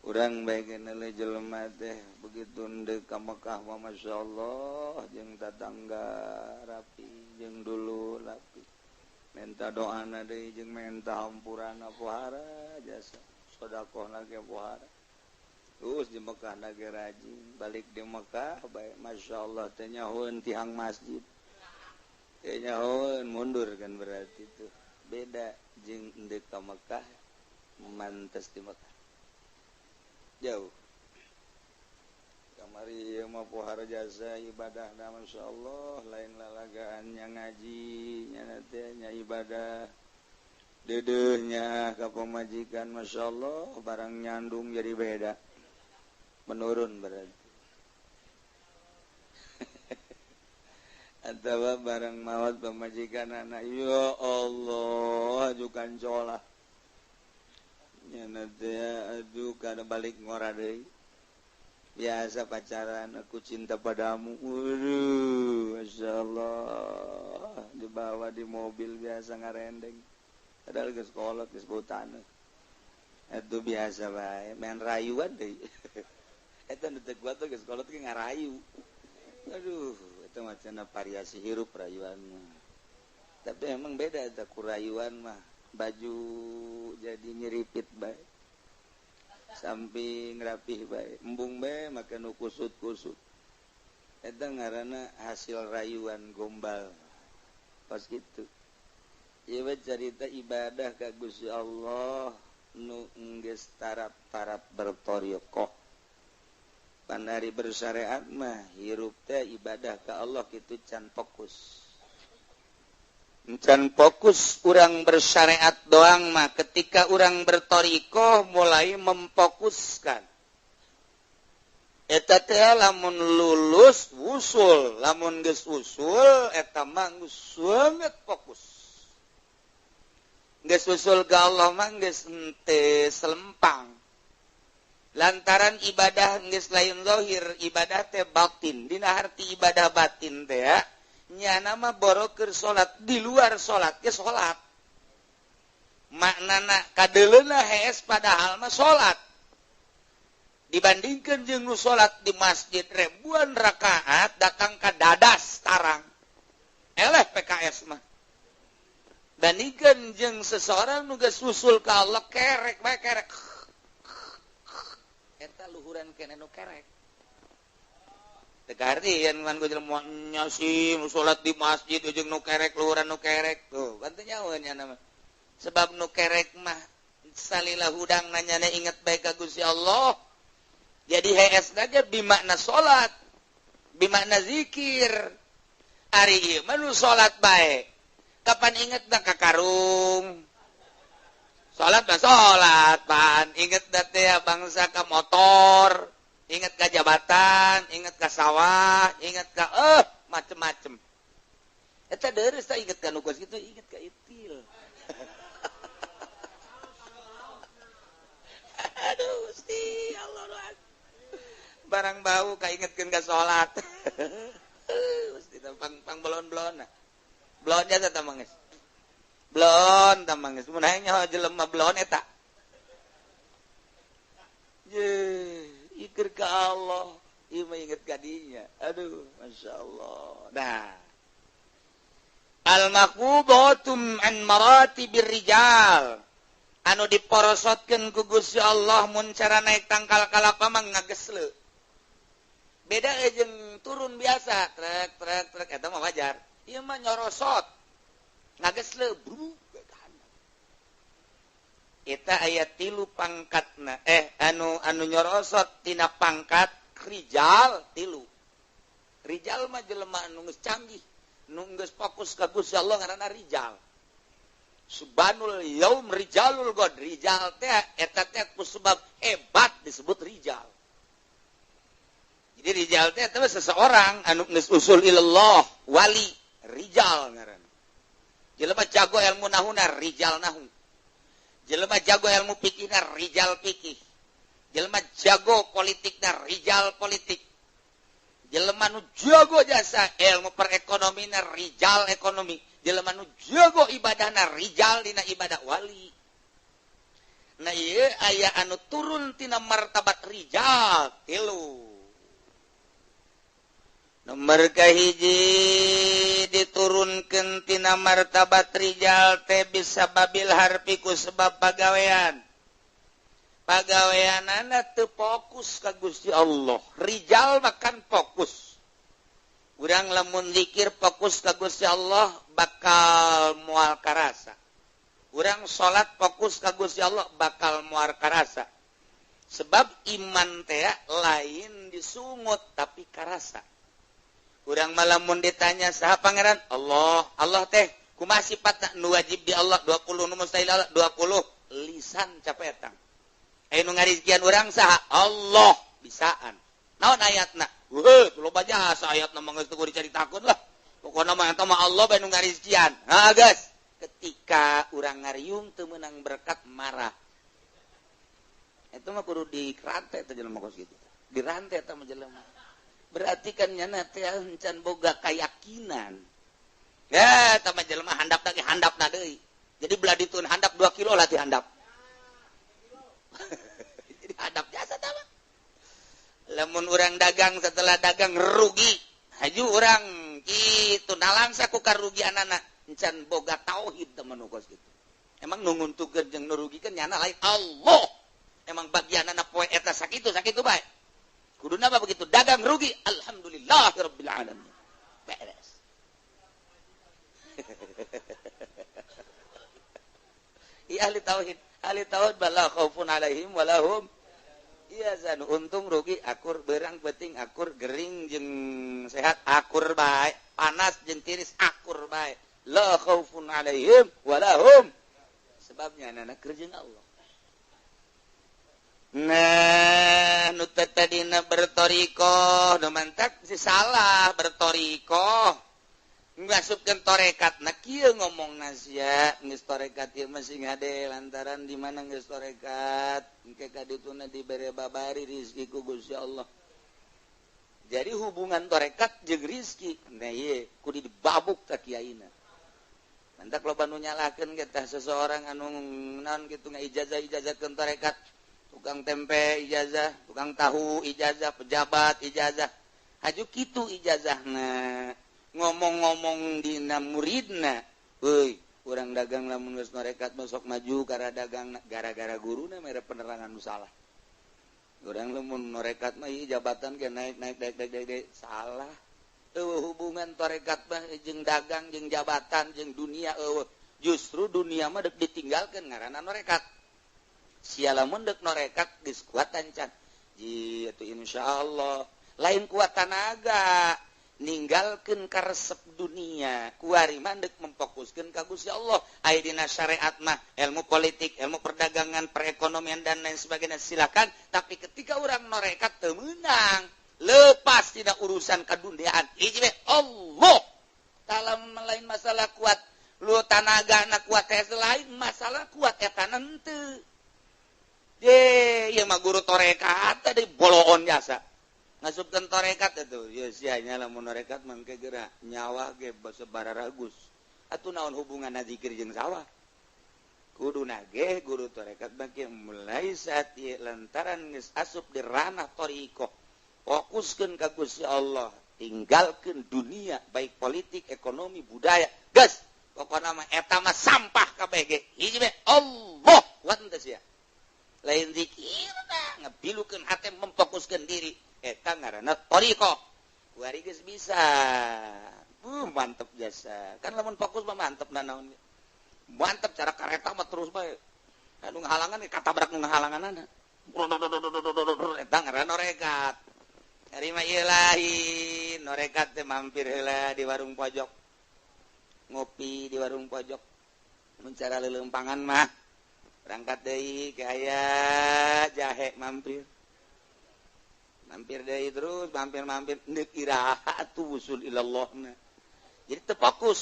Urang bae geuneuh jelema teh begitu ndek ka Mekah mah masyaallah jeung tatangga rapi jeung dulur rapi. Menta doana deui jeung menta hampurana pohara jasa sedekahna ge pohara. Terus di Mekah na ge rajin, balik di Mekah bae masyaallah teh nyahoeun tihang masjid. Nyahoeun mundur kan berarti tuh beda jeung endek ka Mekah mantes di Mekah jauh kamari ieu mah pohara jasa ibadahna masyaallah lain lalagaan nya ngaji nya teh nya ibadah deudeuhnya ka pamajikan masyaallah barang nyandung jadi beda menurun berarti. Atawa barang maot pamajikan anak ya Allah ajukan colah nyana teh aduh kada balik ngora deui biasa pacaran aku cinta padamu waduh masyaallah dibawa di mobil biasa ngarendeng padahal geus kolot geus bau taneuh eta biasa bae main rayuan deui eta nu teu kuat geus kolot ge ngarayu aduh itu macam variasi hirup rayuan mah. Tapi emang beda eta ku rayuan mah baju jadi nyeripit bae samping rapih bae embung bae make nu kusut-kusut eta ngaranna hasil rayuan gombal pas kitu. Ieu carita ibadah ka Gusti Allah nu geus tarap-tarap bertoriqoh. Panari bersyariat mah hirup teh ibadah ke Allah kitu can fokus. Can fokus urang bersyariat doang mah ketika urang bertorikoh mulai memfokuskan. Eta teh lamun lulus usul, lamun geus usul eta mah geus sangat fokus. Geus usul ka Allah mah geus henteu selempang. Lantaran ibadah geus lain zahir, ibadah teh batin. Dina harti ibadah batin teh ya, nyana mah boro keur salat di luar salat ge salat. Maknana kadeuleuna hees padahal mah salat. Dibandingkeun jeung nu salat di masjid ribuan rakaat datang ka dadas tarang. Eleh PKS mah. Bandingkeun jeung seseorang nu geus usul ka Allah kerek bae kerek. Eta luhuran kene nu kerek. Teu kahartian man ku jelema nya sih nu salat di masjid jeung nu kerek luhuran nu kerek tuh, kan teu nyaho nya mah. Sebab nu kerek mah salila hudang nanyana inget bae ka Gusti Allah. Jadi hees aja bimakna salat, bimakna zikir. Ari ieu mah nu salat bae. Kapan ingetna ka karung? Salat mah salat, pan inget da teh bangsa ka motor, inget ka jabatan, inget ka sawah, inget ka macem-macem. Eta deureuh tah inget ka nu kos kitu, inget ka itil. Aduh, Gusti Allah. Barang bau kaingetkeun ka salat. Gusti pang belon-belon. Belon jasa tah mangis. Belon tah mangis. Mun hayang nyaho jelema belon eta. Ye, ikir ka Allah, ieu mah inget ka dinya. Aduh, masyaallah. Nah. Al-maqbudatum an maratibir rijal. Anu diporosotkeun ku Gusti Allah mun cara naik tangkal kalapa mah ngagesle. Beda jeung turun biasa, trek trek trek eta mah wajar. Ieu mah nyorosot. Ngagesle bru eta aya tilu pangkatna. Anu nyorosot tina pangkat rijal tilu. Rijal mah jelema anu geus canggih, nu geus fokus ka Gusti Allah ngaranna rijal. Subhanul yaum rijalul god. Rijal teh eta teh ku sebab hebat disebut rijal. Jadi rijal teh eta seseorang anu geus usul ilallah, wali, rijal ngaranna. Jelema jago ilmu nahuna rijal nahu. Jelema jago ilmu fikihna rijal fikih. Jelema jago politikna rijal politik. Jelema nu jago jasa ilmu perekonomina rijal ekonomi. Jelema nu jago ibadahna rijal dina ibadah wali. Nah ieu aya anu turun tina martabat rijal tilu. Nomor kahiji diturunkeun tina martabat rijal teh bisa babil harfi ku sebab pagawean. Pagaweanana teu fokus ka Gusti Allah. Rijal makan fokus. Urang lamun zikir fokus ka Gusti Allah bakal moal karasa. Urang salat fokus ka Gusti Allah bakal moal karasa. Sebab iman teh lain disungut tapi karasa. Urang malamun ditanya saha pangeran? Allah. Allah teh kumaha sifatna? Nu wajib di Allah 20, nu mustahil Allah 20. Lisan capetang. Aya nu ngarizkian urang saha? Allah. Bisaan. Naon ayatna? Heuh, loba jasa ayatna mah geus teu dicaritakeun lah. Pokona mah eta mah Allah bae nu ngarizkian. Ha geus. Ketika urang ngariung teu meunang berkat marah. Eta mah kudu dirantai teh jelema kos kitu. Dirantai eta mah jelema. Berarti kan nyana teh encan boga keyakinan. Ya, eta mah jelema handap lagi handapna deui. Jadi belah ditun handap 2 kilo lah ti handap. Jadi handap jasa tah mah. Lamun urang dagang setelah dagang rugi, haju urang kitu nalangsa ku karugianana encan boga tauhid teh mah nu kos kitu. Emang nu nguntukeun jeung nu rugikeun nyana lain Allah. Emang bagianana poe eta sakitu sakitu bae. Kuduna apa begitu dagang rugi, alhamdulillahirabbil alamin. Beres. Iya ahli tauhid bala khaufun alaihim walahum. Iya nu untung rugi akur, berang penting akur, gering jeung sehat akur bae, panas jeung tiris akur bae. La khaufun alaihim walahum. Sebabnya anak kerja Allah. Nah, nu tadina bertorikoh, nu mantak si salah bertorikoh. Ngasupkeun torekat, nah kieu ngomong sia geus torekat ieu mah sing hade lantaran di mana geus torekat, engke ka dituna dibere babari rizki ku Gusti Allah. Jadi hubungan torekat jeung rizki, nah ieu kudu dibabuk ka kiaina. Mantak loba nu nyalahkeun ge tah seseorang anu naon kitu ngaijazah-ijazahkeun torekat. Tukang tempe ijazah, tukang tahu ijazah, pejabat ijazah. Haju kitu ijazahna. Ngomong-ngomong dina muridna, euy, urang dagang lamun geus norekat masuk maju karena dagang gara-gara guruna mere penerangan nu salah. Urang lamun norekat mah ieu jabatan ge naik naik naik naik naik salah. Eueuh hubungan torekat mah jeung dagang jeung jabatan jeung dunia eueuh. Justru dunia mah deuk ditinggalkeun ngaranna norekat. Sia lamun deuk norekat geus kuat can. Ji atuh insyaallah lain kuat tanaga ninggalkeun karesep dunia kuari mah deuk memfokuskeun ka Gusti Allah. Aya dina syariat mah ilmu politik, ilmu perdagangan, perekonomian dan lain sebagainya silakan, tapi ketika urang norekat teu meunang lepas tina urusan kaduniaan. Hiji we Allah taala lain masalah kuat lu tanaga na kuat teh lain masalah kuat eta henteu. Ye, ieu mah guru torekat tadi boloon jasa. Ngasupkeun torekat atuh. Ye sia nya lamun norekat mangke geura nyawa ge bararagus. Atuh naon hubunganna zikir jeung sawah? Kudu nage guru torekat bagi mulai saat ieu lantaran geus asup di ranah thariqah. Fokuskeun ka Gusti Allah, tinggalkeun dunia baik politik, ekonomi, budaya. Geus, pokona mah eta mah sampah kabeh ge. Hiji we Allah, kuat teu sia? Lain zikir nah ngebilukeun hate memfokuskeun diri eta ngaranna thariqah. Kuari geus bisa. Mantep jasa. Kan lamun fokus mah mantep nanaon. Mantep cara kareta mah terus bae. Anu ngahalangan katabrak nu ngahalanganana. Eta ngaranna norekat. Ari mah ieu lain, norekat teh mampir heula di warung pojok. Ngopi di warung pojok. Mun cara leuleumpangan mah berangkat deui ke aya jahe mampir. Mampir deui terus, mampir-mampir neuk iraha atuh wusul ilallahna. Jadi teu fokus.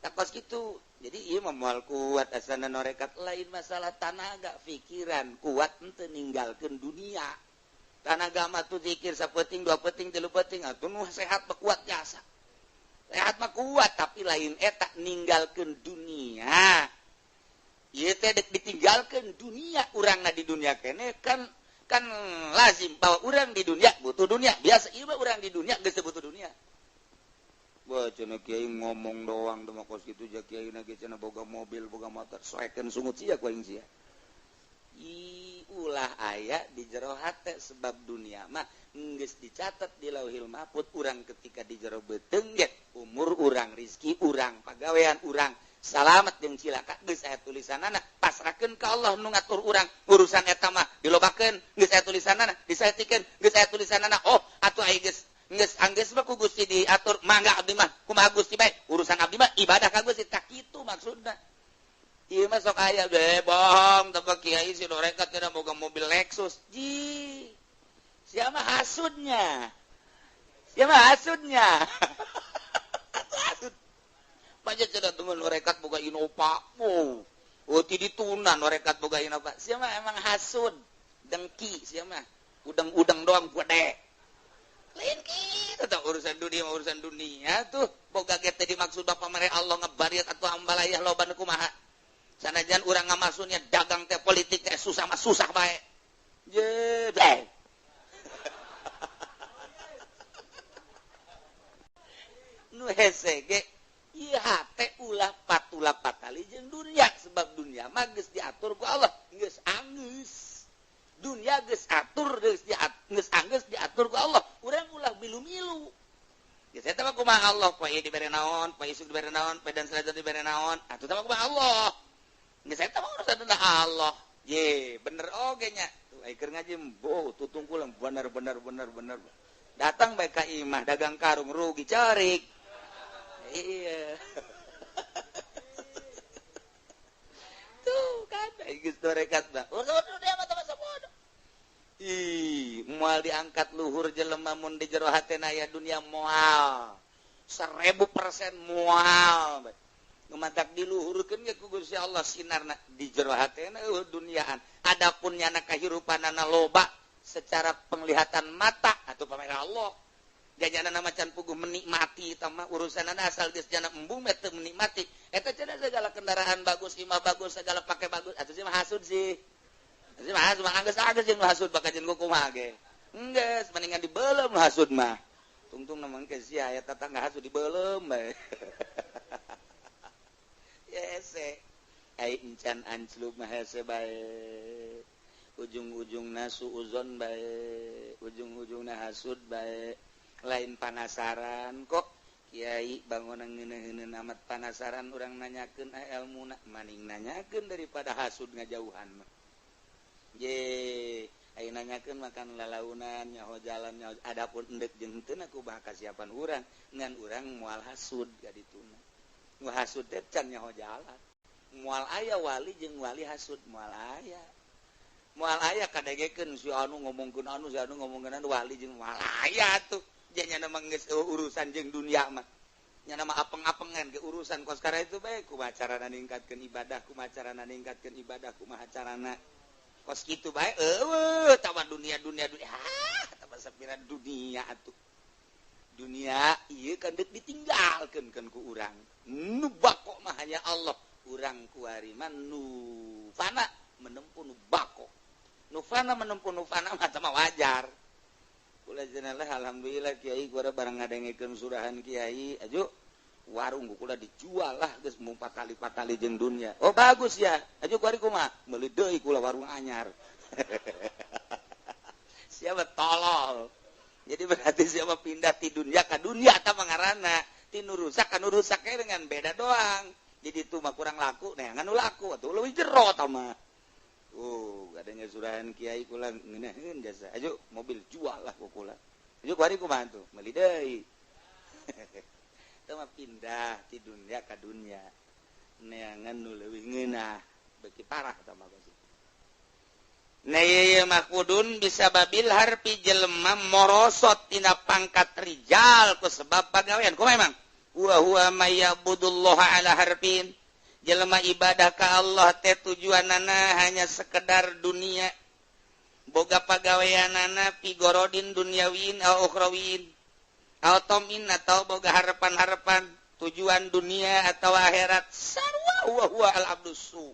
Takos kitu. Jadi ieu mah moal kuat asana norekat lain masalah tanaga, pikiran kuat henteu ninggalkeun dunia. Tanaga mah tuh zikir sapeting, dua peting, tilu peting atuh nu sehat mah kuat jasa. Sehat mah kuat tapi lain eta ninggalkeun dunia. Ieu teh dek ditinggalkeun dunia urangna di dunia kene kan kan lazim bahwa urang di dunia butuh dunia. Biasa ieu mah urang di dunia geus teu butuh dunia. Wah cenah kiai ngomong doang teh mah kos kitu ja kiai na ge cenah boga mobil boga motor soekeun sungut sia ku aing sia. I ulah aya di jero hate sebab dunia mah geus dicatat di Lauhil Mahfud urang ketika di jero beuteung ge umur urang, rizki urang, pagawean urang salamet jeung cilaka geus aya tulisanana pasrahkeun ka Allah nu ngatur urang urusan eta mah dilobakeun geus aya tulisanana disaetikeun geus aya tulisanana oh atuh aya geus geus anggeus mah ku Gusti diatur mangga abdi mah kumaha Gusti bae urusan abdi mah ibadah ka Gusti tak kitu maksudna. Ieu mah sok aya be bohong teh kiai si norekat cenah boga mobil Lexus ji sia mah hasudnya sia mah hasudnya atuh hasud banyak cenah temen norekat boga Innova. Oh, oh ti dituna norekat boga Innova. Sia mah emang hasud, dengki sia mah. Udang-udang doang gede. Lain kitu tah urusan dunia mah urusan dunia tuh. Boga ge teh dimaksud Bapak mere Allah ngebariat atuh ambalayah loba nu kumaha. Sanajan urang ngamasuknya dagang teh politik teh susah mah susah bae. Ye, deh. Nu hese ge ieu hate ulah patula patali jeung dunia sebab dunia mah geus diatur ku Allah geus anggeus dunia geus atur geus anggeus diatur ku Allah urang ulah milu-milu geus eta mah kumaha Allah poe ieu dibere naon poe isuk dibere naon poe dan selanjutnya dibere naon atuh teh mah kumaha Allah geus eta mah urusan Allah ye bener oge nya tuh Ai keur ngaji bo tutungkulan bener bener bener bener. Datang bae ka imah dagang karung rugi cerik. Iya. Tuh kan geus torekat mah. Udah mah masa bodoh. Ih, moal diangkat luhur jelema mun di jero hatena aya dunia moal. 1000% moal. Nu matak diluhurkeun ge ku Gusti Allah sinarna di jero hatena eueuh duniaan. Adapun nyana kahirupanana loba secara penglihatan mata atau pamer Allah. Jajana macan puguh menikmati eta mah urusanana asal geus jana embung mah teu menikmati. Eta cenah segala kendaraan bagus, imah bagus, segala pake bagus, atuh sih mah hasud sih. Sih mah hasud mah anggeus-anggeus jeung hasud bakal jeung kumaha ge. Enggeus mendingan dibeuleum nu hasud mah. Tungtung na mangke sia aya tetangga hasud dibeuleum bae. Hese ai encan anclub mah hese bae. Ujung-ujungna suuzon bae, ujung-ujungna hasud bae. Lain panasaran kok kiai bangunan ngeuneun amat panasaran urang nanyakeun ilmuna maning nanyakeun daripada hasud ngajauhan mah. Ye, ai nanyakeun makan lalaunan nyaho jalan nyaho adapun endek jeung henteu ku bah kasiapan urang ngan urang moal hasud ka dituna. Nu hasud teh can nyaho jalan. Moal aya wali jeung wali hasud moal aya. Moal aya kadegekeun si anu ngomongkeun anu si anu ngomongkeun anu wali jeung moal aya tuh. Janya nama geus urusan jeung dunia mah. Nya nama apeng-apengan ke urusan kos kara itu bae kumaha carana ningkatkeun ibadah, kumaha carana ningkatkeun ibadah, kumaha carana kos kitu bae eueuh tama dunia dunia dunia. Ah, tama sapira dunia atuh. Dunia ieu kan deuk ditinggalkeun kan ku urang. Nu bako mah hanya Allah. Urang kuari mah nu fana menempuh nu bako. Nu fana menempuh nu fana mah tama wajar. Kula jenengan alhamdulillah kiai kula barang ngadengekeun surahan kiai aju warung kula dijual lah geus mung patali-patali jeung dunia. Oh bagus ya. Aju kuari kumaha? Meuli deui kula warung anyar. Siapa tolol. Jadi berarti siapa pindah ti dunia ka dunia ta mangarana. Ti nu rusak ka nu rusak dengan beda doang. Jadi itu mah kurang laku, neangan nu laku atuh leuwih jero ta mah. Oh, adanya surahan kiai kula ngeunaheun jasa. Aju mobil jual lah ku kula. Aju kuari kumaha tuh? Meuli deui. Teu mah pindah ti dunia ka dunia. Neangan nu leuwih ngeunah, beuki parah tah mah pasti. Nah ieu mah kudun bisa babil harpi jelema morosot tina pangkat rijal ku sebab pagawean. Kumaha emang? Wa huwa may ya'budullaha ala harfin. Jelema ibadah ka Allah teh tujuanana hanya sekedar dunia. Boga pagaweanana pigorodin duniawin au ukhrawin. Au tomin atau boga harapan-harapan tujuan dunia atau akhirat. Sarwa wa huwa al abdus su.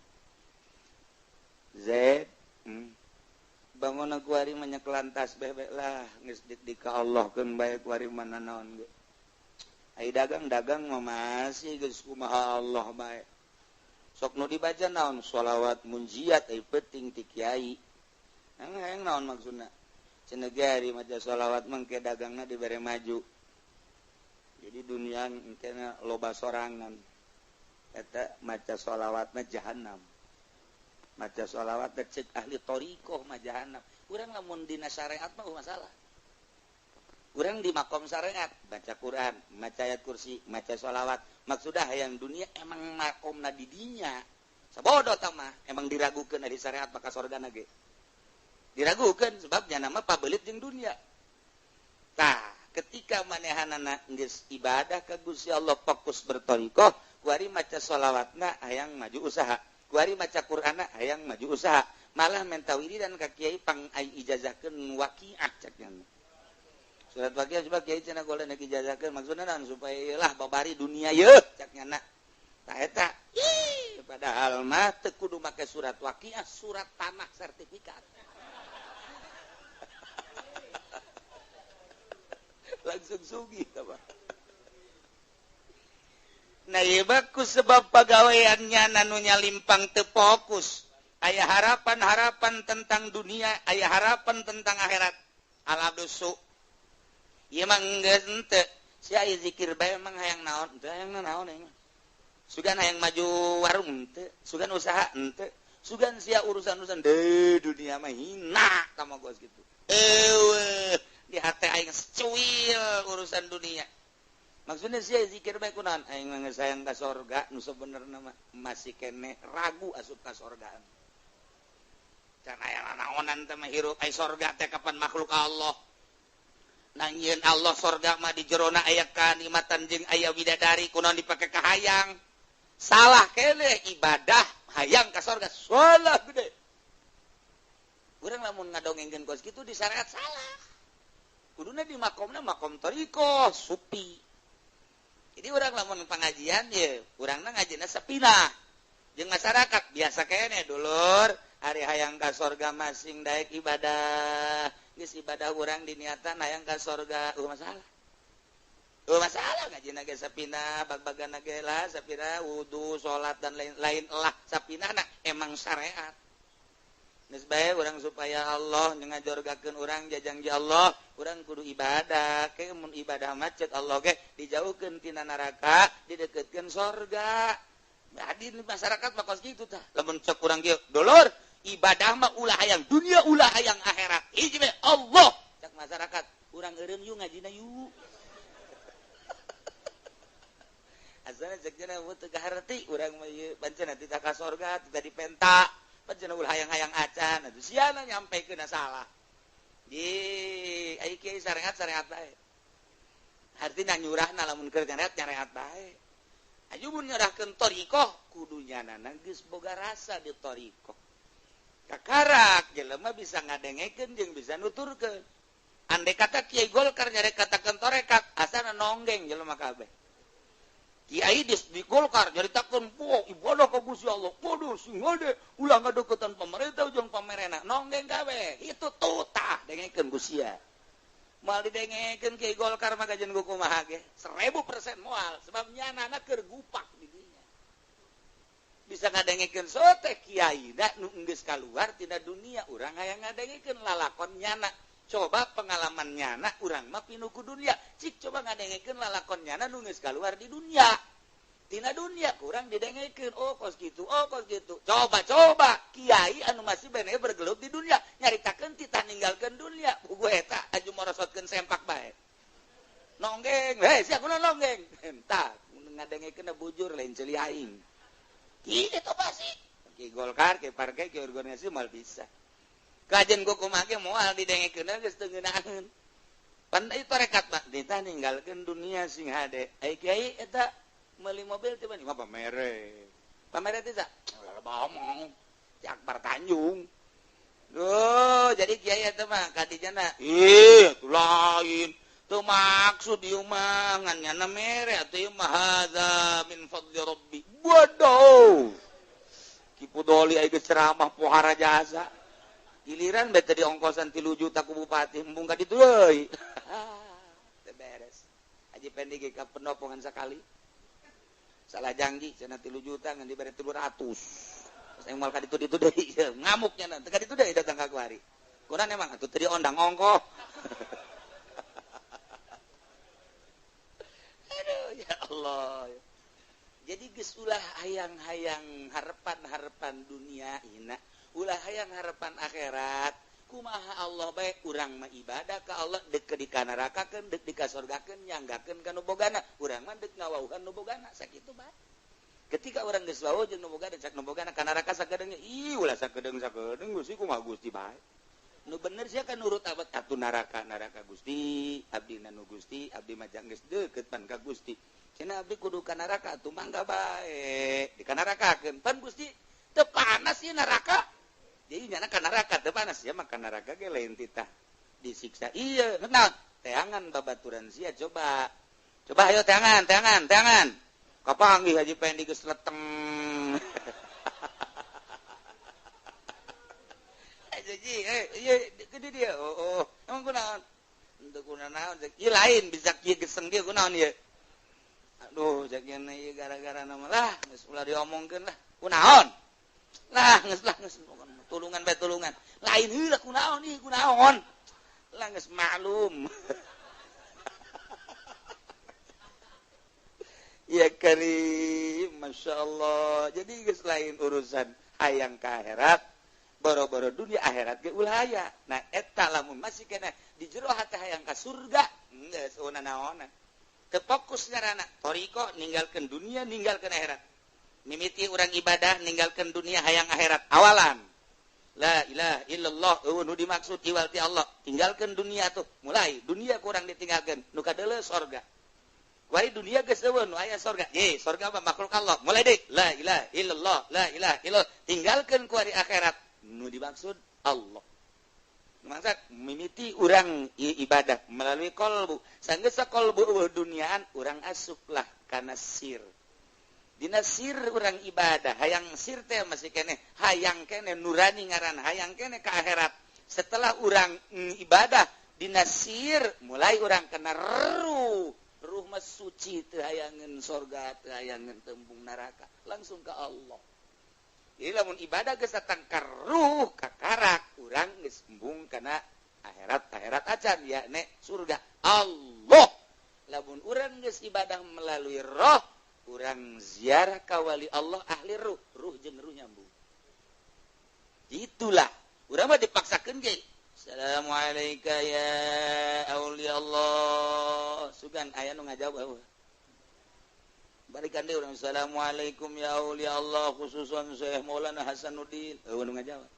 Zaid, bangun kuari mah nyekelantas bebek lah geus dik ka Allah keun bae kuari mana naon ge. Ai dagang-dagang mah masih geus kumaha Allah bae. Sok nu dibaca naon sholawat munjiat ai penting ti kiai. Hayang naon maksudna? Cenah ge ari maca sholawat mah ke dagangna dibere maju. Jadi dunia engkena loba sorangan. Eta maca sholawat mah jahannam. Maca sholawat teh cek ahli thariqah mah jahannam. Urang lamun dina syariat mah masalah. Urang di makom syariat baca Quran, maca ayat kursi, maca sholawat. Maksudnya hayang dunia emang makomna di dinya. Sabodo tah mah emang diragukeun ari syariat maka sorgana ge. Diragukeun sebabnya nama pabelit jeung dunia. Tah, ketika manehanana geus ibadah ka Gusti Allah fokus berthariqah, kuari maca sholawatna hayang maju usaha. Kuari maca Qur'anna hayang maju usaha. Malah menta wiridan ka kiai pang ai ijazahkeun waqiah cek nya. Surat waqiah coba kiai cenah golek nek ijazahkeun maksudna naon supaya lah babari dunia yeuh cek nya. Tah eta. Ih, padahal mah teu kudu make surat waqiah, surat tanah sertifikat. Langsung sugih tah mah. Nah ieu ku sebab pagaweannya nanunya limpang teu fokus. Aya harapan-harapan tentang dunia, aya harapan tentang akhirat. Al-abdusu. Ieu mah geus henteu. Si aya zikir bae emang hayang naon? Teu hayang naon aing mah. Sugan hayang maju warung henteu, sugan usaha henteu. Sugan sia urusan-urusan de dunia mah hina sama gos gitu. Eueuh di hati aing secuil urusan dunia. Maksudnya sia zikir bae kunaon aing mah geus hayang ka sorga nu sebenarna mah masih keneh ragu asup ka sorgaan. Can aya nanaonan teh mah hirup ai sorga teh kapan makhluk Allah. Nangieun Allah sorga mah di jerona aya kanikmatan jeung aya widadari kunaon dipake ka hayang. Salah keneh ibadah hayang ka sorga salah gede. Urang lamun ngadongengkeun kos kitu di syariat salah. Kuduna di makomna makom thariqah supi. Jadi urang lamun pengajian ye, urangna ngajina sepinah. Jeung masyarakat biasa keneh dulur, ari hayang ka sorga masing daek ibadah. Geus ibadah urang diniatan hayang ka sorga, masalah. Masalah ngajina ge sapinah, bag-bagana ge lah sapinah, wudu, salat dan lain-lain lah sapinahna emang syariat. Geus bae urang supaya Allah ngajorgakeun urang jajangji Allah, urang kudu ibadah. Ke mun ibadah mah ceuk Allah ge dijauhkeun tina neraka, dideukeutkeun sorga. Jadi masyarakat mah kos kitu tah. Lamun ceuk urang ge, dulur, ibadah mah ulah hayang dunia, ulah hayang akhirat. Hiji bae Allah cek masyarakat, urang eureun yuk ngajina yuk. Asalna cek cenah teu kaharti urang mah ieu pancen teu ka sorga, teu dipenta. Pancen ulah hayang-hayang acan atuh siana nyampekeun salah. Di ai kiai syariat-syariat bae. Artina nyurahna lamun keur nyareat bae. Aju mun nyerahkeun thariqah kudu nyanana geus boga rasa di thariqah. Kakarak jelema bisa ngadengekeun jeung bisa nuturkeun. Andai kata kiai Golkar nyarek katakeun tarekat asana nonggeng jelema kabeh. Kiai di Golkar nyaritakeun poh ibadah ka Gusti Allah kudu sing hade ulah ngadeukeutan pemerintah jeung pamerena nonggeng kabeh. Itu tutah dengekeun ku sia. Moal didengekeun kiai Golkar mah kajian ku kumaha ge 1000% moal sebab nyanana keur gupak di dinya. Bisa ngadengekeun sote kiai da nu geus kaluar tina dunia urang hayang ngadengekeun lalakon nyana. Coba pengalaman nyana urang mah pinuh ku dunia. Cik coba ngadengekeun lalakon nyana nu geus kaluar di dunia. Tina dunia kurang didengekeun oh kos kitu, oh kos kitu. Coba-coba kiai anu masih bene bergelut di dunia nyaritakeun titah ninggalkeun dunia. Buku eta aju morosotkeun sempak bae. Nonggeng, hei sia kunaon nonggeng? Entah ngadengekeun bujur lain ceuli aing. Kitu pasti. Ki Golkar, ki partai, ki organisasi moal bisa. Kajen ku kumaha ge moal didengekeun geus teu ngeunaheun. Pan ieu tarekat mah ditah ninggalkeun dunia sing hade. Ai kiai eta meuli mobil teh mah pamere. Pamere teh sa? Ulah omong. Ci Akbar Tanjung. Duh, jadi kiai eta mah kadijana. Ih, atuh lain. Teu maksud ieu mah ngan nyana mere atuh ieu mah hadza min fadli rabbi. Bodoh. Ki Pudoli ai geus ceramah pohara jasa. Giliran bete di ongkosan 3 juta ku bupati embung ka ditu euy. Teu beres. Haji Pendi ge ka penopongan sakali. Salah janji cenah 3 juta ngan dibere 300. Terus aing moal ka ditu ditu deui ngamuk nya teu ka ditu deui datang ka kuari. Kunaon emang atuh teu diondang ongkoh. Aduh ya Allah. Jadi geus ulah hayang-hayang harapan-harapan dunia hina. Ulah hayang harapan akhirat kumaha Allah bae urang mah ibadah ka Allah deuk di kanarakakeun deuk di kasorgakeun nyanggakeun ka nu bogana urang mah deuk ngawauhan nu bogana sakitu bae. Ketika urang geus wawuh jeung nu bogana cak nu bogana ka neraka sakedeung ih ulah sakedeung-sakedeung Gusti kumaha Gusti bae. Nu bener sia kan nurut abad atuh neraka neraka Gusti abdi na nu Gusti abdi mah geus deukeut pan ka Gusti cenah abdi kudu ka neraka atuh mangga bae di kanarakakeun pan Gusti teu panas ieu neraka. Jadi nyana ka neraka teu panas ya maka neraka ge lain titah disiksa. Iya, naon? Teangan babaturan sia coba. Coba ayo teangan, teangan, teangan. Kapanggih Haji Pendi geus leteng. Haji, ieu gede dia. Oh, oh. Emang kunaon? Henteu kunaon cek. Ieu lain bisa kieu geseng kieu kunaon ieu. Aduh, cek ieu gara-gara nama lah, geus ulah diomongkeun lah. Kunaon? Lah, geus lah geus. Tulungan bae tulungan. Lain heula kunaon ieu kunaon. Lah geus maklum. Ya karim, Masya Allah. Jadi geus lain urusan Hayang ka akhirat, boro-boro dunia akhirat ge ulah aya. Nah eta lamun masih kena di jero hati hayang ka surga, geus eueuh naonan. Teu fokus ngaranna thoriqoh ninggalkeun dunia, ninggalkeun akhirat. Mimiti urang ibadah ninggalkeun dunia hayang akhirat awalan. La ilaha illallah eueuh nu dimaksud iwal ti Allah. Tinggalkeun dunia tuh, mulai dunia kurang ditinggalkeun, nu kadeuleu sorga. Kuari dunia geus eueuh nu aya sorga. Ye, sorga mah makhluk Allah. Mulai deui la ilaha illallah, la ilaha illallah. Tinggalkeun kuari akhirat, nu dimaksud Allah. Maksud mimiti urang ibadah melalui kolbu. Sanggeus kolbu eueuh duniaan, urang asuplah kana sir. Dina sir urang ibadah, hayang sir teh masih keneh, hayang keneh nurani ngaran, hayang keneh ka akhirat. Setelah urang ibadah dina sir, mulai urang kena ruh. Ruh mah suci teu hayangeun sorga, teu hayangeun tembung neraka, langsung ke Allah. Jadi lamun ibadah geus datang ka ruh, ka karak, urang geus embung kana akhirat, akhirat acan ya nek surga Allah. Lamun urang geus ibadah melalui roh, urang ziarah ka wali Allah ahli ruh, ruh jeung ruh nyambung. Itulah urang mah dipaksakeun ge. Assalamualaikum ya aulia Allah. Sugan aya nu ngajawab eueuh. Balikan deui urang assalamualaikum ya aulia Allah khususan Syekh Maulana Hasanuddin. Eueuh nu ngajawab.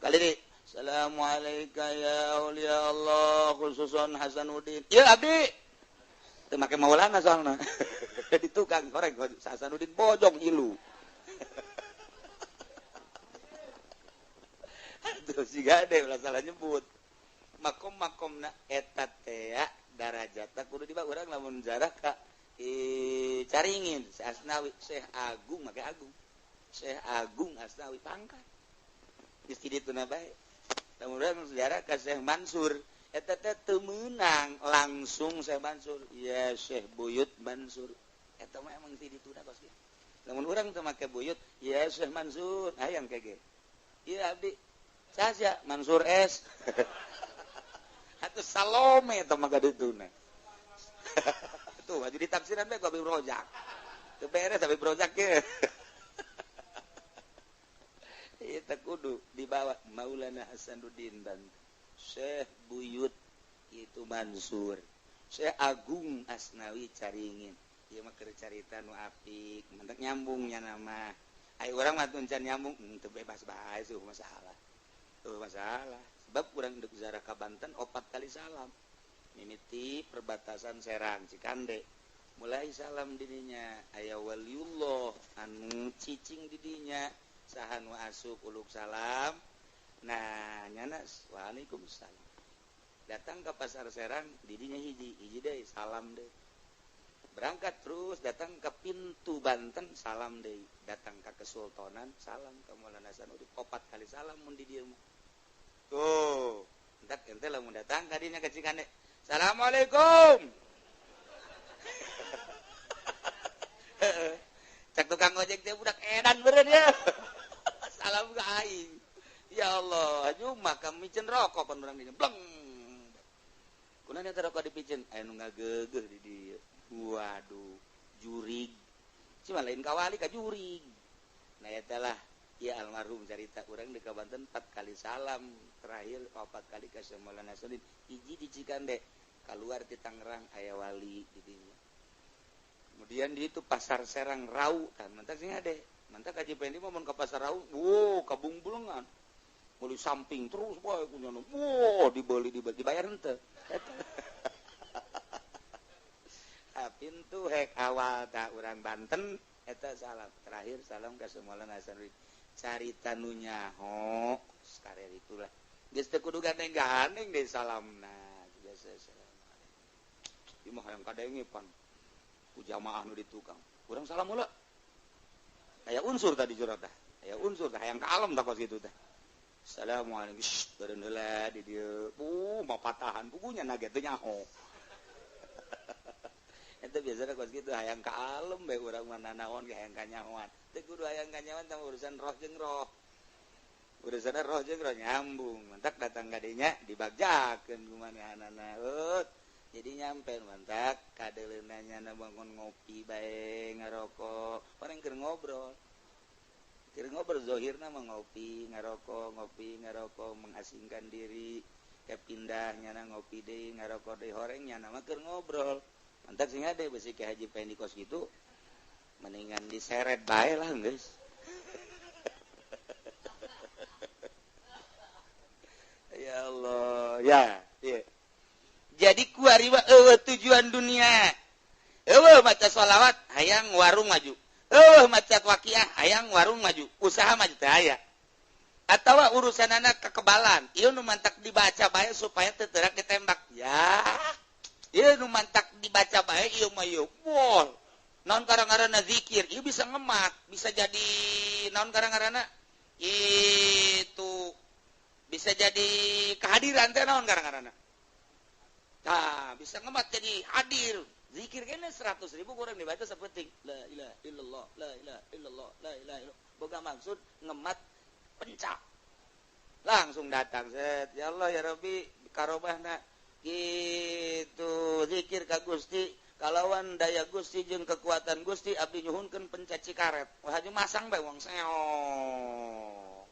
Kali deui assalamualaikum ya aulia Allah khususan Hasanuddin. Ieu abdi. Teu make Maulana soalna. Di tukang koreng Hasanuddin bojong ilu. Terus siga deh ulah salah nyebut. Makom-makomna eta teh darajatna kudu dibawa urang lamun jarah ka Caringin Syekh Asnawi, Syekh Agung make Agung. Syekh Agung Asnawi pangkat. Geus di ditu na bae. Lamun urang sejarah ka Syekh Mansur, eta teh teu meunang langsung Syekh Mansur. Ya Syekh Buyut Mansur. Eta mah emang ti ditu na kos kieu. Lamun urang teu make Buyut, ya Syekh Mansur, hayang kege. Ieu abdi saja Mansur S. Atuh Salome teh mah gadituna. Tuh baju ditafsiran bae ku Habib Rozak. Teu beres Habib Rozak ge. Ieu teh kudu dibawa Maulana Hasanuddin Banten. Syekh Buyut itu Mansur. Syekh Agung Asnawi Caringin. Ieu mah keur carita nu apik, mentek nyambungnya nama. Ai urang mah teu nyambung, teu bebas bae seuh masalah. Tuh masalah. Sebab urang deuk ziarah ka Banten 4 kali salam. Mimiti perbatasan Serang Cikande. Mulai salam didinya aya waliullah anu cicing didinya saha nu asup uluk salam. Nah, nyana waalaikumsalam. Datang ke pasar Serang didinya hiji, hiji deui salam deui. Berangkat terus datang ke pintu Banten salam deui. Datang ke Kesultanan salam ke Maulana Hasanuddin 4 kali salam mun di dieu mah. Tuh, entak ente lamun datang kadinya ke Cikande. Assalamualaikum. Cak tukang ojek teh budak edan beureun ya. Salam ka aing. Ya Allah, aju mah kami micen rokok pan urang dinya. Bleng. Kunaon eta rokok dipicen? Aya nu ngageugeuh di dieu. Waduh, jurig. Cuma lain kawali ka jurig. Nah eta lah ya almarhum carita urang di ka Banten 4 kali salam, terakhir 4 kali ka Syekh Maulana Hasanuddin. Hiji di Cikande, keluar di Tangerang aya wali di dinya. Kemudian di itu pasar Serang Rau kan mantak sing ade. Mantak Haji Pendi mah mun ka pasar Rau, wow, kabungbulengan. Meuli samping terus bae kunyana. Wow, dibeli dibayar henteu. Eta. Pintu hek awal tak urang Banten eta salam. Terakhir salam ka Syekh Maulana Hasanuddin. Carita nu nyaho sakarer itulah. Geus teu kudu gandeng-gandeng deui salamna. Biasa assalamualaikum. Ieu mah hayang kadenge pan. Ku jamaah nu di tukang. Urang salam heula. Aya unsur tadi curhat tah. Aya unsur tah hayang ka alam tah kos kitu tah. Assalamualaikum. Shh, beureun heula di dieu. Mah patahan pugunya na ge teu nyaho. Eta biasana kos kitu hayang ka alem bae urang mah nanaon ge hayang kanyahoan. Teu kudu hayang kanyahoan tah urusan roh jeung roh. Urusan roh jeung roh nyambung. Mantak datang ka dinya dibagjakeun ku manehanana. Jadi nyampe mantak kadeuleunna nyana bangun ngopi bae ngarokok, orang keur ngobrol. Keur ngobrol zahirna mah ngopi, ngarokok, ngopi, ngarokok, mengasingkan diri, kayak pindah nyana ngopi deui, ngarokok deui horeng nyana mah keur ngobrol. Mantap sing ade besi ke Haji Pendi kos gitu. Mendingan diseret bae lah geus. Ya Allah, ya, iya. Jadi kuari mah eueuh tujuan dunia. Eueuh maca sholawat hayang warung maju. Eueuh maca waqiah hayang warung maju, usaha maju teh aya. Atawa urusanana kekebalan, ieu nu mantak dibaca bae supaya teu teurak ditembak. Ya. Ieu nu mantak dibaca bae ieu mah ieu. Wah, naon karang-ngaranna zikir, ieu bisa ngemat, bisa jadi naon karang-ngaranna? Itu bisa jadi kehadiran teh naon karang-ngaranna? Tah, bisa ngemat jadi hadir. Zikir kene 100.000 kurang dibaca sapeting. La ilaha illallah, la ilaha illallah, la ilaha illallah. Boga maksud ngemat pencak. Langsung datang set. Ya Allah ya Rabbi karobahna gitu zikir ka Gusti kalawan daya Gusti jeung kekuatan Gusti abdi nyuhunkeun pencaci karet. Wah haji masang bae wong seong.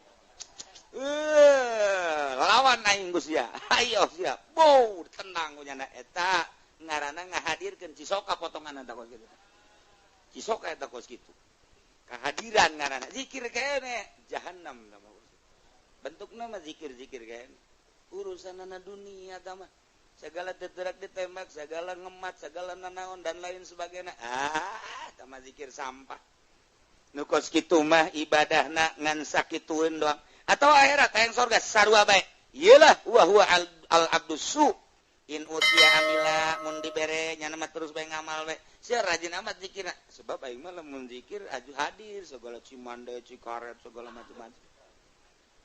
Lawan aing Gusti ya. Ayo siap. Bow tenang ku nyana eta ngaranna ngahadirkeun cisoka potongan eta kos kitu. Cisoka eta kos kitu. Kehadiran ngaranna zikir kene jahanam tah bentukna mah zikir-zikir kene. Urusanana dunia tah mah segala teterak ditembak, segala ngemat, segala nanaon dan lain sebagainya. Ah, tah mah zikir sampah. Nu kos kitu mah ibadahna ngan sakitueun doang. Atau akhirat hayang sorga sarua bae. Iyalah wa huwa al abdus su in utia amila mun dibere nyana mah terus bae ngamal bae. Sia rajin amat zikirna. Sebab aing mah lamun zikir aju hadir segala cimande, cikaret segala macam-macam.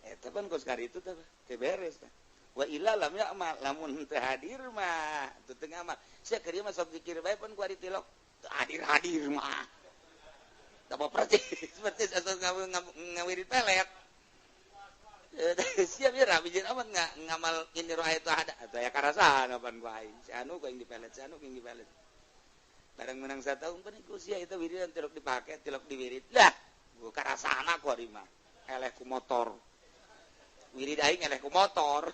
Eta pan kos kari itu teh teu beres tah. Wa illa lam ya'mal lamun teu hadir mah teu teu ngamal. Sia keur ieu mah sok zikir bae pan ku ari tilok. Teu hadir-hadir mah. Tah persis persis asal ngawirid pelet. Siap ya rabi jeung amat ngamal ini roh itu ada atau ya karasaan apaan ku aing si anu ku aing dipelet si anu ku aing dipelet bareng menang satahun pan iku sia itu wiridan tilok dipake tilok diwirid lah gua karasaan aku ari mah eleh ku motor wirid aing eleh ku motor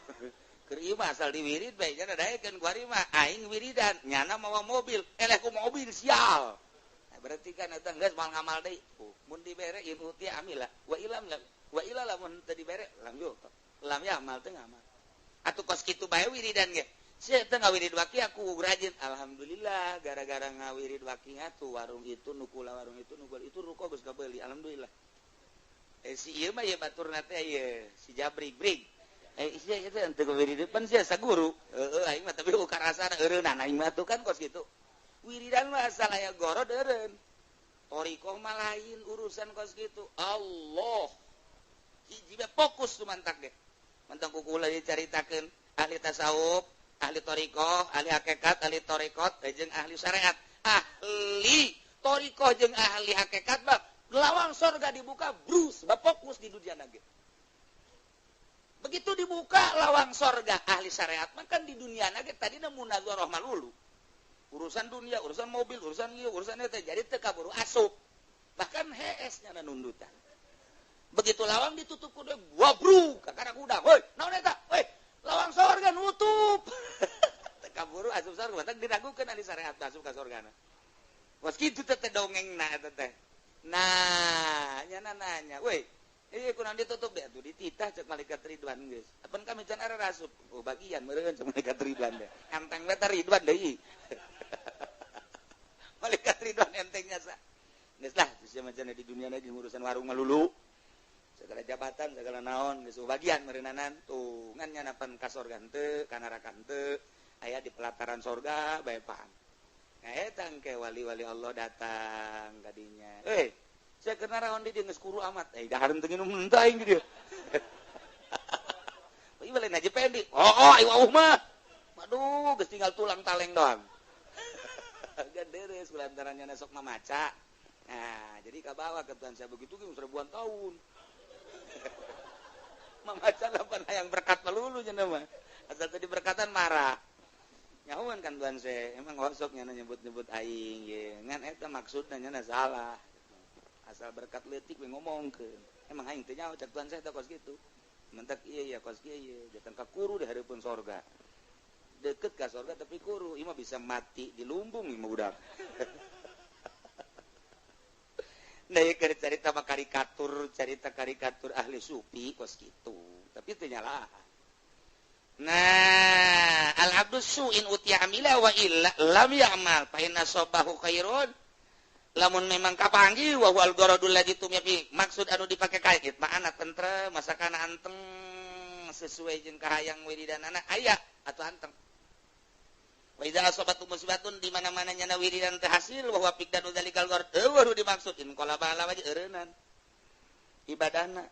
keur ieu mah asal diwirid bae nya daekeun ku ari mah aing wiridan nyana mawa mobil eleh ku mobil sial. Nah, berarti kan eta geus moal ngamal deui mun dibere in uti amila wa ilam wa ila lamun teu dibere lam yo lam ya amal teu ngamal atuh kos kitu bae wiridan ge sia teu ngawirid waki aku rajin alhamdulillah gara-gara ngawirid waki atuh warung itu nukula warung itu nukul itu ruko geus kabeuli alhamdulillah si ieu mah ieu baturna teh ieu si Jabri brig sia ieu teh teu ngawirid pan sia saguru heueuh aing mah tapi ukarasana eureunana aing mah tuh kan kos kitu wiridan mah asal aya gorod eureun thoriqoh mah lain urusan kos kitu Allah hiji fokus tuh mantak deh mantang kukula dicaritakeun ahli tasawuf ahli thoriqoh ahli hakikat ahli thoriqot jeung ahli syariat ahli thoriqoh jeung ahli hakikat mah lawang sorga dibuka brus sebab fokus di dunia ge begitu dibuka lawang sorga ahli syariat mah kan di dunia ge tadina munadzarah malulu urusan dunia urusan mobil urusan ieu urusan eta jadi teu kaburu asup bahkan hees nya nundutan. Begitu lawang ditutup kuda, wabruk, kakara kuda. Woi, naon eta? Woi, lawang sorga nutup. Teu kaburu asup sorga, batak diragukeun ahli syariat asup ka sorgana. Was kitu teh dongengna eta teh. Nah, nya nanya, woi, ieu kunaon ditutup deh atuh dititah cek malaikat Ridwan geus. Apan kami can ara asup. Oh, bagian meureun cek malaikat Ridwan deh. Enteng we teh Ridwan deui. Malaikat Ridwan entengnya sa. Geus lah, geus macam di dunia jeung urusan warung malulu. Segala jabatan segala naon geus bagian meureunnanan tuh ngan nyanapan ka sorga henteu ka neraka henteu aya di pelataran sorga bae paham. Nah eta engke wali-wali Allah datang kadinya. Sia keur naraon di dieu geus kuru amat. Dahar teu nginum henteu aing di dieu. Ieu lain Haji Pendi. Oh, aing wauh mah. Waduh, geus tinggal tulang taleng doang. Ganderes kulantaran nya sok mamaca. Nah, jadi kabawa ke Tuhan saya begitu ge seribuan tahun. Mamaca lapan hayang berkat melulu cenah mah. Asal tadi berkatan marah. Nyahuan kan Tuhan saya, emang osok nyana nyebut-nyebut aing ye. Ngan eta maksudna nyana salah. Asal berkat leutik we ngomongkeun. Emang aing teh nyaho cek Tuhan saya teh kos kitu. Mentak ieu ya kos kieu ieu, datang ka kuru di hareupeun sorga. Deket ka sorga tapi kuru, ieu mah bisa mati di lumbung ieu mah budak. Nah, ieu keur carita mah karikatur, carita karikatur ahli sufi kos kitu. Tapi teu nyalahan. Nah, al-abdu su'in utiya amila wa illa lam ya'mal fa inna sabahu khairun. Lamun memang kapanggih wa huwal gharadul ladzi tumya fi, maksud anu dipake kait mah tentrem, masakana anteng sesuai jeung kahayang wiridanana aya atau anteng. Wa idza asabatu musibatun di mana-mana nyana wiridan teh hasil wa huwa fiqdanu dzalikal gharad eueuh dimaksud in qala bala wajh eureunnan ibadahna.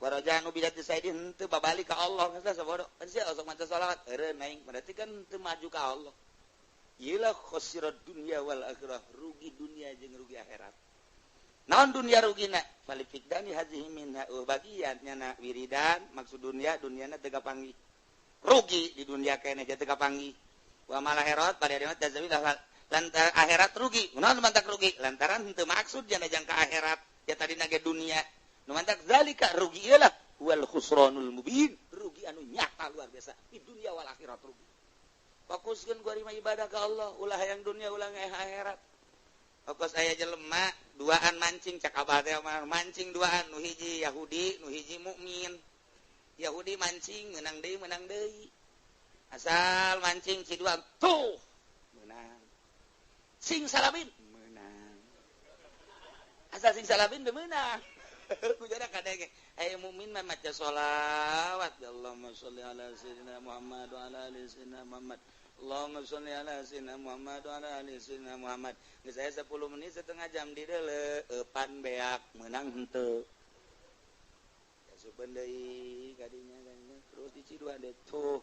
Warajanu bidati saidin henteu babalik ka Allah geus sabodo. Kan sia osok maca sholawat eureun aing berarti kan teu maju ka Allah. Iyalah khosirat dunya wal akhirah, rugi dunia jeung rugi akhirat. Naon dunia rugina? Falifikdani hazihi minha bagian nyana wiridan maksud dunia duniana teu kapanggih. Rugi di dunia keneh teu kapanggih. Wa mal akhirat pada akhirat tazawilah lantaran akhirat rugi. Naon mantak rugi? Lantaran henteu maksud jana jangka akhirat ya tadi nage dunia. Nu mantak zalika rugi iyalah wal khusranul mubin, rugi anu nyata luar biasa di dunia wal akhirat rugi. Fokuskeun gua mah ibadah ka Allah, ulah hayang dunia ulah akhirat. Fokus aya jelema duaan mancing cak abah teh mancing duaan nu hiji Yahudi, nu hiji mukmin. Yahudi mancing menang deui menang deui. Asal mancing si duaan tuh menang. Sing salabin menang. Asal sing salabin teu meunang. Kujana kadenge aya mukmin mah maca sholawat Allahumma sholli ala sayyidina Muhammad wa ala ali sayyidina Muhammad. Allahumma sholli ala sayyidina Muhammad wa ala ali sayyidina Muhammad. Geus aya 10 menit setengah jam di deuleu eupan beak meunang henteu. Asupeun deui kadinya terus diciduan deui tuh.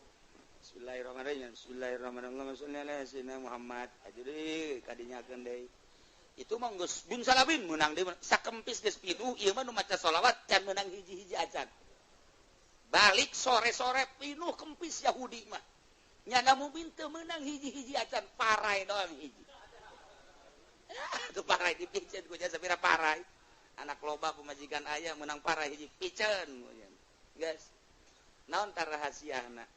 Bismillahirrahmanirrahim. Bismillahirrahmanirrahim. Allahumma sholli ala sayyidina Muhammad. Aju deui kadinyakeun deui. Itu mah geus bin salabin meunang deui sakempis geus pinuh ieu mah nu maca sholawat can meunang hiji-hiji acan. Balik sore-sore pinuh kempis Yahudi mah. Nyana mukmin teu meunang hiji-hiji acan parai doang hiji. Tuh parai dipiceun ku jasa sapira parai. Anak loba pemajikan aya meunang parai hiji piceun. Geus. Naon tar rahasiana?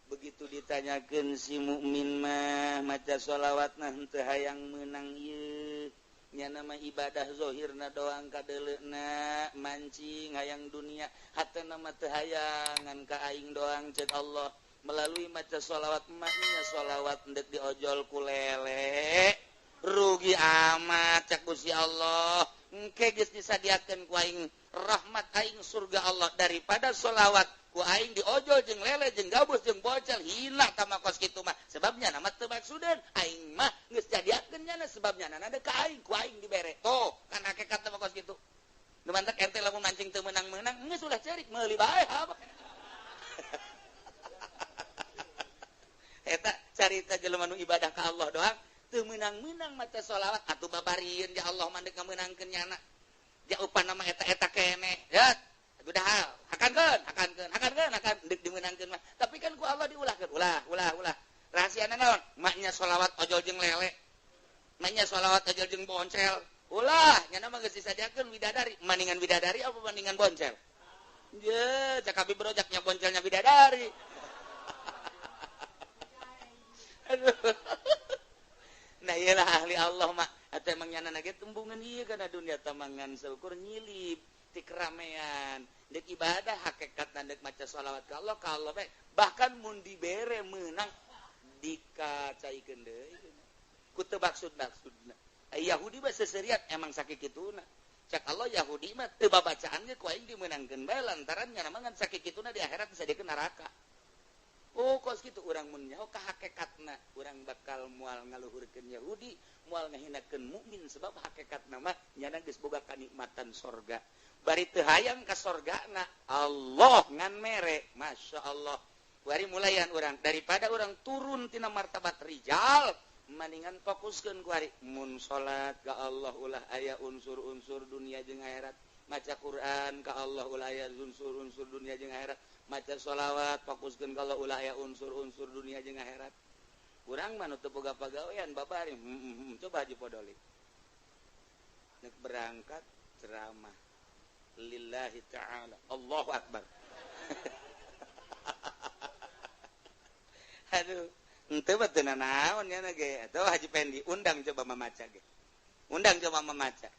Begitu ditanyakeun si mukmin mah maca sholawatna henteu hayang meunang ieu. Nyana mah ibadah zahirna doang kadeuleuna mancing hayang dunia hatena mah teu hayang ngan ka aing doang ceuk Allah. Melalui maca sholawat maknya sholawat ndek diojol ku lele rugi amat cak Gusti Allah. Engke geus disadiakeun ku aing rahmat aing surga Allah daripada sholawat ku aing diojol jeung lele jeung gabus jeung bocel hina tama kos kitu mah sebabnya nama teu maksudeun aing mah geus jadiakeun nyana sebabnya nana ka aing ku aing dibere tuh kan hakikat tama kos kitu nu mantak RT lamun mancing teu meunang-meunang geus ulah ceurik meuli bae apa. Eta carita jelema nu ibadah ka Allah doang teu meunang-meunang maca sholawat atuh babarieun ya Allah mah deuk ngameunangkeun nyana jaupan nama eta-eta keneh ya udah hakankeun hakankeun hakankeun hakan deuk dimeunangkeun mah tapi kan ku Allah diulahkeun ulah ulah ulah rahasiana naon maknya sholawat ojol jeung lele maknya sholawat ojol jeung boncel ulah nyana mah geus disadiakeun widadari maningan widadari apa maningan boncel ye cak abi brojaknya boncelnya bidadari. Aduh. Nah iyalah ahli Allah mah atau emang nyana ge tembungan ieu kana dunia tamangan seukur nyilip ti keramaian deuk ibadah hakikatna deuk maca sholawat ka Allah ka Allah bae bahkan mun dibere meunang dikacaikeun deui ku teu maksud-maksudna. Yahudi mah seseriat emang sakikituna cak Allah Yahudi mah teu babacaan ge ku aing dimeunangkeun bae lantaran nyana mah ngan sakikituna di akhirat disadiakeun neraka. Oh kos kitu urang mun nyaho ka hakikatna urang bakal moal ngaluhurkeun Yahudi moal ngahinakeun mukmin sebab hakikatna mah nyana geus boga kanikmatan sorga bari teu hayang ka sorgana Allah ngan mere masyaallah. Bari mulayan urang daripada urang turun tina martabat rijal maningan fokuskeun ku ari mun salat ka Allah ulah aya unsur-unsur dunia jeung akhirat maca Quran ka Allah ulah aya unsur-unsur dunia jeung akhirat maca sholawat fokuskeun ka Allah ulah aya unsur-unsur dunia jeung akhirat. Urang mah nu teu boga pagawean babari coba haji podolik nek berangkat Ceramah lillahi ta'ala. Allahu akbar. Aduh, henteu mah teu nanaon nya ge. Atuh Haji Pendi undang coba mamaca ge. Undang coba mamaca.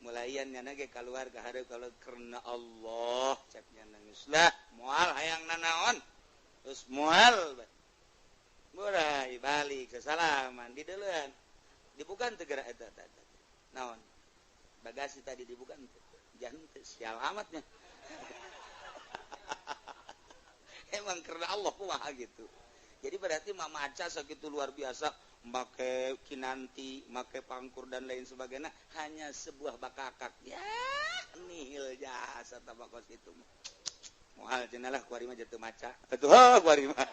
Mulaian nya ge keluar ka hareup kalau karena Allah cek nya nangis lah moal hayang nanaon. Terus moal mulai balik kesalaman di deuleun. Dibuka teu geura eta eta. Naon? Bagasi tadi dibuka teu. Jangan teu sial amatnya. Emang karena Allah kumaha gitu. Jadi berarti mamaca segitu luar biasa, make kinanti, make pangkur dan lain sebagainya, hanya sebuah bakakak. Ya, nihil jasa tabakos itu. Moal cenah lah kuari mah jatuh maca. Atuh kuari mah.